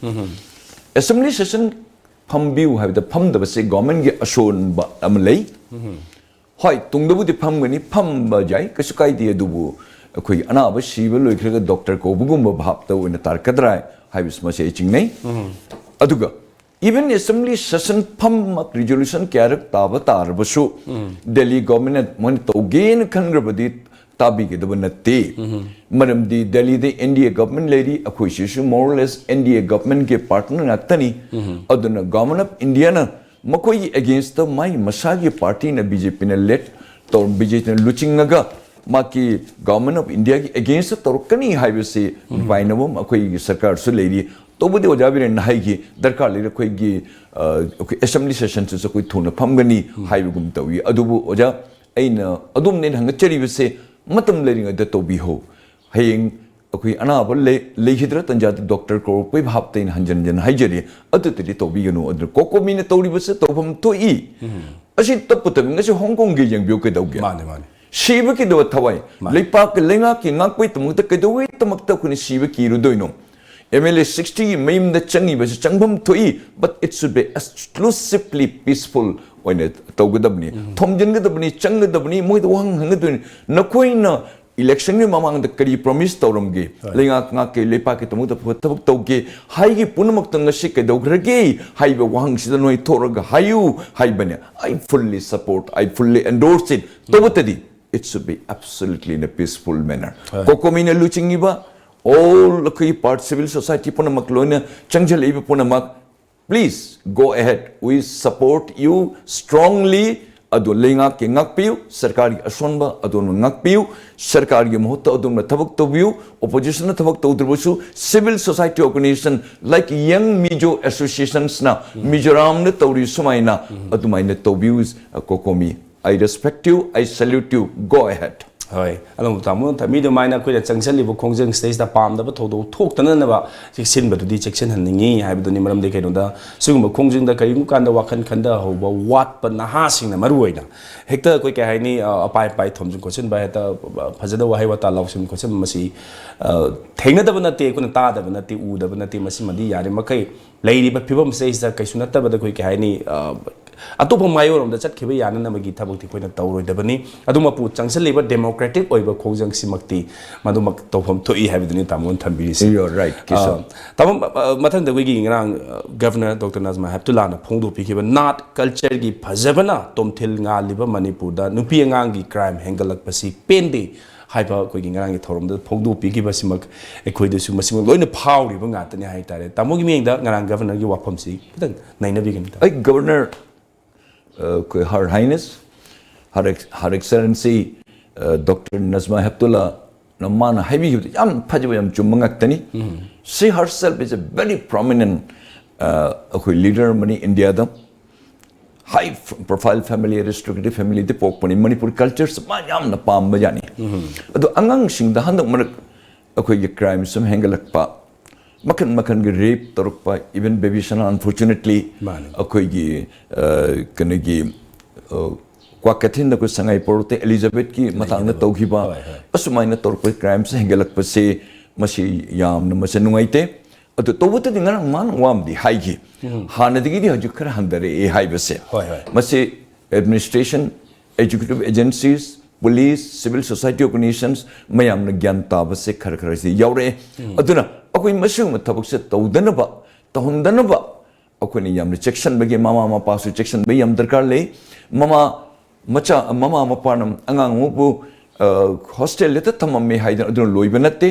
ꯑꯦꯁꯦꯝꯕ꯭ꯂꯤ ꯁꯦꯁꯟ ꯐꯝꯕꯤꯌꯨ ꯍꯥꯏꯕꯗ ꯐꯝꯗꯕꯁꯦ ꯒꯣꯔꯃꯦꯟꯒꯤ ꯑꯁꯣꯟꯕ ꯑꯃ ꯂꯩ꯫ ꯍꯣꯏ, ꯇꯨꯡꯗꯕꯨꯗꯤ ꯐꯝꯒꯅꯤ, ꯐꯝꯕ ꯌꯥꯏ, ꯀꯩꯁꯨ ꯀꯥꯏꯗꯦ, ꯑꯗꯨꯕꯨ ꯑꯩꯈꯣꯏꯒꯤ ꯑꯅꯥꯕ ꯁꯤꯕ ꯂꯣꯏꯈ꯭ꯔꯒ ꯗꯣꯛꯇꯔ ꯀꯧꯕꯒꯨꯝꯕ ꯚꯥꯞꯇ ꯑꯣꯏꯅ ꯇꯥꯔꯛꯀꯗ꯭ꯔꯥ ꯍꯥꯏꯕꯁꯤ ꯃꯁꯤ ꯑꯩ ꯆꯤꯡꯅꯩ꯫ ꯑꯗꯨꯒ even assembly session ꯐꯝꯃꯛ resolution ꯀꯌꯥꯔꯛ ꯇꯥꯕ ꯇꯥꯔꯕꯁꯨ, ꯗꯦꯜꯂꯤ ꯒꯣꯔꯃꯦꯟꯅ ꯃꯣꯏꯅ ꯇꯧꯒꯦꯅ ꯈꯟꯈ꯭ꯔꯕꯗꯤ ꯇꯥꯕꯤꯒꯗꯕ ꯅꯠꯇꯦ꯫ ꯃꯔꯝꯗꯤ ꯗꯦꯜꯂꯤꯗ ꯑꯦꯟ ꯗꯤ ꯑꯦ ꯒꯣꯔꯃꯦꯟ ꯂꯩꯔꯤ, ꯑꯩꯈꯣꯏ ꯁꯤꯁꯨ more or less N D A ꯒꯣꯔꯃꯦꯟꯒꯤ ꯄꯥꯔꯠꯅꯔ ꯉꯥꯛꯇꯅꯤ꯫ ꯑꯗꯨꯅ ꯒꯣꯔꯃꯦꯟ ꯑꯣꯐ ꯏꯟꯗꯤꯌꯥꯅ ꯃꯈꯣꯏꯒꯤ ꯑꯦꯒꯦꯟꯁꯇ ꯃꯥꯒꯤ ꯃꯁꯥꯒꯤ ꯄꯥꯔꯇꯤꯅ, ꯕꯤ ꯖꯦ ꯄꯤꯅ ꯂꯦꯠ ꯇꯧꯔ, ꯕꯤ ꯖꯦ ꯄꯤꯅ ꯂꯨꯆꯤꯡꯉꯒ ꯃꯥꯒꯤ ꯒꯣꯔꯃꯦꯟ ꯑꯣꯐ ꯏꯟꯗꯤꯌꯥꯒꯤ ꯑꯦꯒꯦꯟꯁꯇ ꯇꯧꯔꯛꯀꯅꯤ ꯍꯥꯏꯕꯁꯤ ꯅꯨꯡꯉꯥꯏꯅꯕ ꯑꯩꯈꯣꯏꯒꯤ ꯁꯔꯀꯥꯔꯁꯨ ꯂꯩꯔꯤ꯫ ꯇꯧꯕꯗꯤ ꯑꯣꯖꯥ ꯕꯤꯔꯦꯟꯅ ꯍꯥꯏꯈꯤ, ꯗꯔꯀꯥꯔ ꯂꯩꯔꯦ ꯑꯩꯈꯣꯏꯒꯤ, ꯑ, ꯑꯩꯈꯣꯏ ꯑꯦꯁꯦꯝꯕ꯭ꯂꯤ ꯁꯦꯁꯟꯁꯤꯁꯨ ꯑꯩꯈꯣꯏ ꯊꯨꯅ ꯐꯝꯒꯅꯤ ꯍꯥꯏꯕꯒꯨꯝ ꯇꯧꯏ꯫ ꯑꯗꯨꯕꯨ ꯑꯣꯖꯥ, ꯑꯩꯅ ꯑꯗꯣꯝꯗ ꯑꯩꯅ ꯍꯪꯒꯠꯆꯔꯤꯕꯁꯦ ꯃꯇꯝ ꯂꯩꯔꯤꯉꯩꯗ ꯇꯧꯕꯤꯍꯧ꯫ ꯍꯌꯦꯡ ꯑꯩꯈꯣꯏ ꯑꯅꯥꯕ ꯂꯩ-, ꯂꯩꯈꯤꯗ꯭ꯔ ꯇꯟꯖꯥꯗ ꯗꯣꯛꯇꯔ ꯀꯧꯔꯛꯄꯩ ꯚꯥꯞꯇ ꯑꯩꯅ ꯍꯟꯖꯟ ꯍꯟꯖꯟ ꯍꯥꯏꯖꯔꯤ, ꯑꯗꯨꯗꯗꯤ ꯇꯧꯕꯤꯒꯅꯨ꯫ ꯑꯗꯨꯅ ꯀꯣꯀꯣꯃꯤꯅ ꯇꯧꯔꯤꯕꯁꯦ ꯇꯧꯐꯝ ꯊꯣꯛꯏ꯫ ꯑꯁꯤ ꯇꯞꯄꯨ ꯇꯞꯄꯤ꯫ ꯉꯁꯤ ꯍꯣꯡ ꯀꯣꯡꯒꯤ ꯌꯦꯡꯕꯤꯌꯨ ꯀꯩꯗꯧꯒꯦ? ꯃꯥꯅꯦ, ꯃꯥꯅꯦ꯫ ꯁꯤꯕ ꯀꯩꯗꯧꯕ ꯊꯋꯥꯏ? ꯃꯥꯅꯦ꯫ ꯂꯩꯄꯥꯛꯀꯤ, ꯂꯩꯉꯥꯛꯀꯤ ꯉꯥꯛꯄꯒꯤꯗꯃꯛꯇ ꯀꯩꯗꯧꯕꯒꯤꯗꯃꯛꯇ ꯑꯩꯈꯣꯏꯅ ꯁꯤꯕ ꯀꯤꯔꯨꯗꯣꯏꯅꯣ? ꯑꯦꯝ ꯑꯦꯜ ꯑꯦ ꯁꯤꯛꯁꯇꯤꯒꯤ ꯃꯌꯨꯝꯗ ꯆꯪꯉꯤꯕꯁꯤ ꯆꯪꯐꯝ ꯊꯣꯛꯏ, but it should be exclusively peaceful ꯑꯣꯏꯅ ꯇꯧꯒꯗꯕꯅꯤ꯫ ꯊꯣꯝꯖꯤꯟꯒꯗꯕꯅꯤ, ꯆꯪꯒꯗꯕꯅꯤ, ꯃꯣꯏꯗ ꯋꯥꯍꯪ ꯍꯪꯒꯗꯣꯏꯅꯤ꯫ ꯅꯈꯣꯏꯅ ꯏꯂꯦꯛꯁꯟꯒꯤ ꯃꯃꯥꯡꯗ ꯀꯔꯤ ꯄ꯭ꯔꯣꯃꯤꯁ ꯇꯧꯔꯝꯒꯦ? ꯍꯣꯏ꯫ ꯂꯩꯉꯥꯛ ꯉꯥꯛꯀꯦ, ꯂꯩꯄꯥꯛꯀꯤ ꯊꯕꯛꯇ ꯊꯕꯛ ꯇꯧꯒꯦ ꯍꯥꯏꯒꯤ ꯄꯨꯝꯅꯃꯛꯇ ꯉꯁꯤ ꯀꯩꯗꯧꯈ꯭ꯔꯒꯦ ꯍꯥꯏꯕ ꯋꯥꯍꯪꯁꯤꯗ ꯅꯣꯏ ꯊꯣꯛꯂꯒ ꯍꯥꯏꯌꯨ ꯍꯥꯏꯕꯅꯦ꯫ I fully support, I fully endorse it꯫ ꯇꯧꯕꯇꯗꯤ It should be absolutely in a peaceful manner. ꯍꯣꯏ꯫ COCOMIꯅ ꯂꯨꯆꯤꯡꯉꯤꯕ all ꯑꯩꯈꯣꯏꯒꯤ part civil society ꯄꯨꯝꯅꯃꯛ ꯂꯣꯏꯅ ꯆꯪꯁꯤꯜꯂꯛꯏꯕ ꯄꯨꯝꯅꯃꯛ, please go ahead, we support you strongly. ꯑꯗꯨ ꯂꯩꯉꯥꯛꯀꯤ ꯉꯥꯛꯄꯤꯌꯨ, ꯁꯔꯀꯥꯔꯒꯤ ꯑꯁꯣꯟꯕ ꯑꯗꯣꯝꯅ ꯉꯥꯛꯄꯤꯌꯨ, ꯁꯔꯀꯥꯔꯒꯤ ꯃꯍꯨꯠꯇ ꯑꯗꯣꯝꯅ ꯊꯕꯛ ꯇꯧꯕꯤꯌꯨ, oppositionꯅ ꯊꯕꯛ ꯇꯧꯗ꯭ꯔꯕꯁꯨ civil society organization like Young Mizo Associationsꯅ ꯃꯤꯖꯣꯔꯥꯝꯗ ꯇꯧꯔꯤ ꯁꯨꯃꯥꯏꯅ ꯑꯗꯨꯃꯥꯏꯅ ꯇꯧꯕꯤꯌꯨ꯫ COCOMI, I respect you, I salute you, go ahead. ꯍꯣꯏ, ꯑꯗꯨꯝ ꯇꯥꯃꯣ ꯊꯝꯕꯤ ꯑꯗꯨꯃꯥꯏꯅ ꯑꯩꯈꯣꯏꯅ ꯆꯪꯁꯤꯜꯂꯤꯕ ꯈꯣꯡꯖꯪ ꯁꯤꯗꯩꯁꯤꯗ ꯄꯥꯝꯗꯕ ꯊꯧꯗꯣꯛ ꯊꯣꯛꯇꯅꯅꯕ ꯆꯦꯛꯁꯤꯟꯕꯗꯨꯗꯤ ꯆꯦꯛꯁꯤꯟꯍꯟꯅꯤꯡꯉꯤ ꯍꯥꯏꯕꯗꯨꯅꯤ꯫ ꯃꯔꯝꯗꯤ ꯀꯩꯅꯣꯗ ꯁꯤꯒꯨꯝꯕ ꯈꯣꯡꯖꯪꯗ ꯀꯔꯤꯒꯨꯝꯕ ꯀꯥꯟꯗ ꯋꯥꯈꯜ ꯈꯟꯊꯍꯧꯕ ꯋꯥꯠꯄ ꯅꯍꯥꯁꯤꯡꯅ ꯃꯔꯨ ꯑꯣꯏꯅ ꯍꯦꯛꯇ ꯑꯩꯈꯣꯏ ꯀꯩ ꯍꯥꯏꯅꯤ, ꯑ, ꯑꯄꯥꯏ ꯑꯄꯥꯏ ꯊꯣꯝꯖꯤꯟ ꯈꯣꯠꯆꯤꯟꯕ, ꯍꯦꯛꯇ, ꯑ, ꯐꯖꯗꯕ ꯋꯥꯍꯩ ꯋꯥꯇꯥ ꯂꯧꯁꯤꯟ ꯈꯣꯠꯆꯤꯟꯕ ꯃꯁꯤ, ꯑ, ꯊꯦꯡꯅꯗꯕ ꯅꯠꯇꯦ, ꯑꯩꯈꯣꯏꯅ ꯇꯥꯗꯕ ꯅꯠꯇꯦ, ꯎꯗꯕ ꯅꯠꯇꯦ꯫ ꯃꯁꯤꯃꯗꯤ ꯌꯥꯔꯤꯃꯈꯩ ꯂꯩꯔꯤꯕ ꯐꯤꯕꯝꯁꯤꯗꯩꯁꯤꯗ ꯀꯩꯁꯨ ꯅꯠꯇꯕꯗ ꯑꯩꯈꯣꯏ ꯀꯩ ꯍꯥꯏꯅꯤ, ꯑ, ꯑꯇꯣꯞꯄ ꯃꯥꯏꯑꯣꯟꯔꯣꯝꯗ ꯆꯠꯈꯤꯕ ꯌꯥꯅꯅꯕꯒꯤ ꯊꯕꯛꯇꯤ ꯑꯩꯈꯣꯏꯅ ꯇꯧꯔꯣꯏꯗꯕꯅꯤ꯫ ꯑꯗꯨꯃꯛꯄꯨ ꯆꯪꯁꯤꯜꯂꯤꯕ democratic ꯑꯣꯏꯕ ꯈꯣꯡꯖꯪꯁꯤꯃꯛꯇꯤ ꯃꯗꯨꯃꯛ ꯇꯧꯐꯝ ꯊꯣꯛꯏ ꯍꯥꯏꯕꯗꯨꯅꯤ ꯇꯥꯃꯣꯅ ꯊꯝꯕꯤꯔꯤꯁꯤ꯫ You're right, Kisan. ꯑ, ꯇꯥꯃꯣ, ꯑ, ꯃꯊꯪꯗ ꯑꯩꯈꯣꯏꯒꯤ ꯉꯔꯥꯡ, ꯑ, Governor Doctor Najma Heptullahꯅ ꯐꯣꯡꯗꯣꯛꯄꯤꯈꯤꯕ ꯅꯥꯠ cultureꯒꯤ ꯐꯖꯕꯅ ꯇꯣꯝꯊꯤꯜ ꯉꯥꯜꯂꯤꯕ ꯃꯅꯤꯄꯨꯔꯗ ꯅꯨꯄꯤ ꯑꯉꯥꯡꯒꯤ crime ꯍꯦꯟꯒꯠꯂꯛꯄꯁꯤ ꯄꯦꯟꯗꯦ ꯍꯥꯏꯕ ꯑꯩꯈꯣꯏꯒꯤ ꯉꯔꯥꯡꯒꯤ ꯊꯧꯔꯝꯗ ꯐꯣꯡꯗꯣꯛꯄꯤꯈꯤꯕꯁꯤꯃꯛ ꯑꯩꯈꯣꯏꯗꯁꯨ ꯃꯁꯤꯃꯛ ꯂꯣꯏꯅ ꯐꯥꯎꯔꯤꯕ ꯉꯥꯛꯇꯅꯤ ꯍꯥꯏꯇꯥꯔꯦ꯫ ꯇꯥꯃꯣꯒꯤ ꯃꯤꯠꯌꯦꯡꯗ ꯉꯔꯥꯡ Governorꯒꯤ ꯋꯥꯐꯝꯁꯤ ꯈꯤꯇꯪ ꯅꯩꯅꯕꯤꯒꯅꯤ, ꯇꯥꯃꯣ꯫ ꯑꯩ Governor, ꯑ, ꯑꯩꯈꯣꯏ Her Highness, Her Ex-, Her Excellency, ꯑ, Doctor Najma Heptullahꯅ ꯃꯥꯅ ꯍꯥꯏꯕꯤꯈꯤꯕꯗꯨ ꯌꯥꯝ ꯐꯖꯕ, ꯌꯥꯝ ꯆꯨꯝꯕ ꯉꯥꯛꯇꯅꯤ꯫ She herself is a very prominent, ꯑ, ꯑꯩꯈꯣꯏ leader ꯑꯃꯅꯤ ꯏꯟꯗꯤꯌꯥꯗ꯫ High profile family, aristocratic familyꯗ ꯄꯣꯛꯄꯅꯤ꯫ Manipur cultureꯁꯦ ꯃꯥ ꯌꯥꯝꯅ ꯄꯥꯝꯕ ꯖꯥꯠꯅꯤ꯫ ꯑꯗꯣ ꯑꯉꯥꯡꯁꯤꯡꯗ ꯍꯟꯗꯛ ꯃꯔꯛ ꯑꯩꯈꯣꯏꯒꯤ crime ꯁꯨꯝ ꯍꯦꯟꯒꯠꯂꯛꯄ, ꯃꯈꯟ ꯃꯈꯟꯒꯤ rape ꯇꯧꯔꯛꯄ, even ꯕꯦꯕꯤ ꯁꯅꯥ, unfortunately, ꯃꯥꯅꯤ꯫ ꯑꯩꯈꯣꯏꯒꯤ, ꯑ, ꯀꯩꯅꯣꯒꯤ, ꯑ, ꯀ꯭ꯋꯥꯀꯩꯊꯦꯜꯗ ꯑꯩꯈꯣꯏ ꯁꯉꯥꯏ ꯄꯣꯔꯣꯛꯇ Elizabethꯀꯤ ꯃꯇꯥꯡꯗ ꯇꯧꯈꯤꯕ, ꯍꯣꯏ, ꯍꯣꯏ꯫ ꯑꯁꯨꯃꯥꯏꯅ ꯇꯧꯔꯛꯄ crimeꯁꯦ ꯍꯦꯟꯒꯠꯂꯛꯄꯁꯦ, ꯃꯁꯤ ꯌꯥꯝꯅ ꯃꯁꯦ ꯅꯨꯡꯉꯥꯏꯇꯦ꯫ ꯑꯗꯨ ꯇꯧꯕꯇꯗꯤ ꯉꯔꯥꯡ ꯃꯥꯅ ꯋꯥ ꯑꯃꯗꯤ ꯍꯥꯏꯈꯤ꯫ ꯍꯥꯟꯅꯗꯒꯤꯗꯤ ꯍꯧꯖꯤꯛ ꯈꯔ ꯍꯟꯊꯔꯛꯑꯦ ꯍꯥꯏꯕꯁꯦ꯫ ꯍꯣꯏ, ꯍꯣꯏ꯫ ꯃꯁꯤ administration, executive agencies, police, civil society organizations ꯃꯌꯥꯝꯅ ꯒ꯭ꯌꯥꯟ ꯇꯥꯕꯁꯦ ꯈꯔ ꯈꯔꯁꯤ ꯌꯥꯎꯔꯛꯑꯦ꯫ ꯑꯗꯨꯅ ꯑꯩꯈꯣꯏ ꯃꯁꯤꯒꯨꯝꯕ ꯊꯕꯛꯁꯦ ꯇꯧꯗꯅꯕ, ꯇꯧꯍꯟꯗꯅꯕ ꯑꯩꯈꯣꯏꯅ ꯌꯥꯝꯅ ꯆꯦꯛꯁꯤꯟꯕꯒꯤ, ꯃꯃꯥ ꯃꯄꯥꯁꯨ ꯆꯦꯛꯁꯤꯟꯕ ꯌꯥꯝ ꯗꯔꯀꯥꯔ ꯂꯩ꯫ ꯃꯃꯥ ꯃꯆꯥ, ꯃꯃꯥ ꯃꯄꯥꯅ ꯑꯉꯥꯡ ꯑꯃꯕꯨ ꯍꯣꯁꯇꯦꯜꯗ ꯊꯝꯃꯝꯃꯦ ꯍꯥꯏꯗꯅ ꯑꯗꯨꯅ ꯂꯣꯏꯕ ꯅꯠꯇꯦ꯫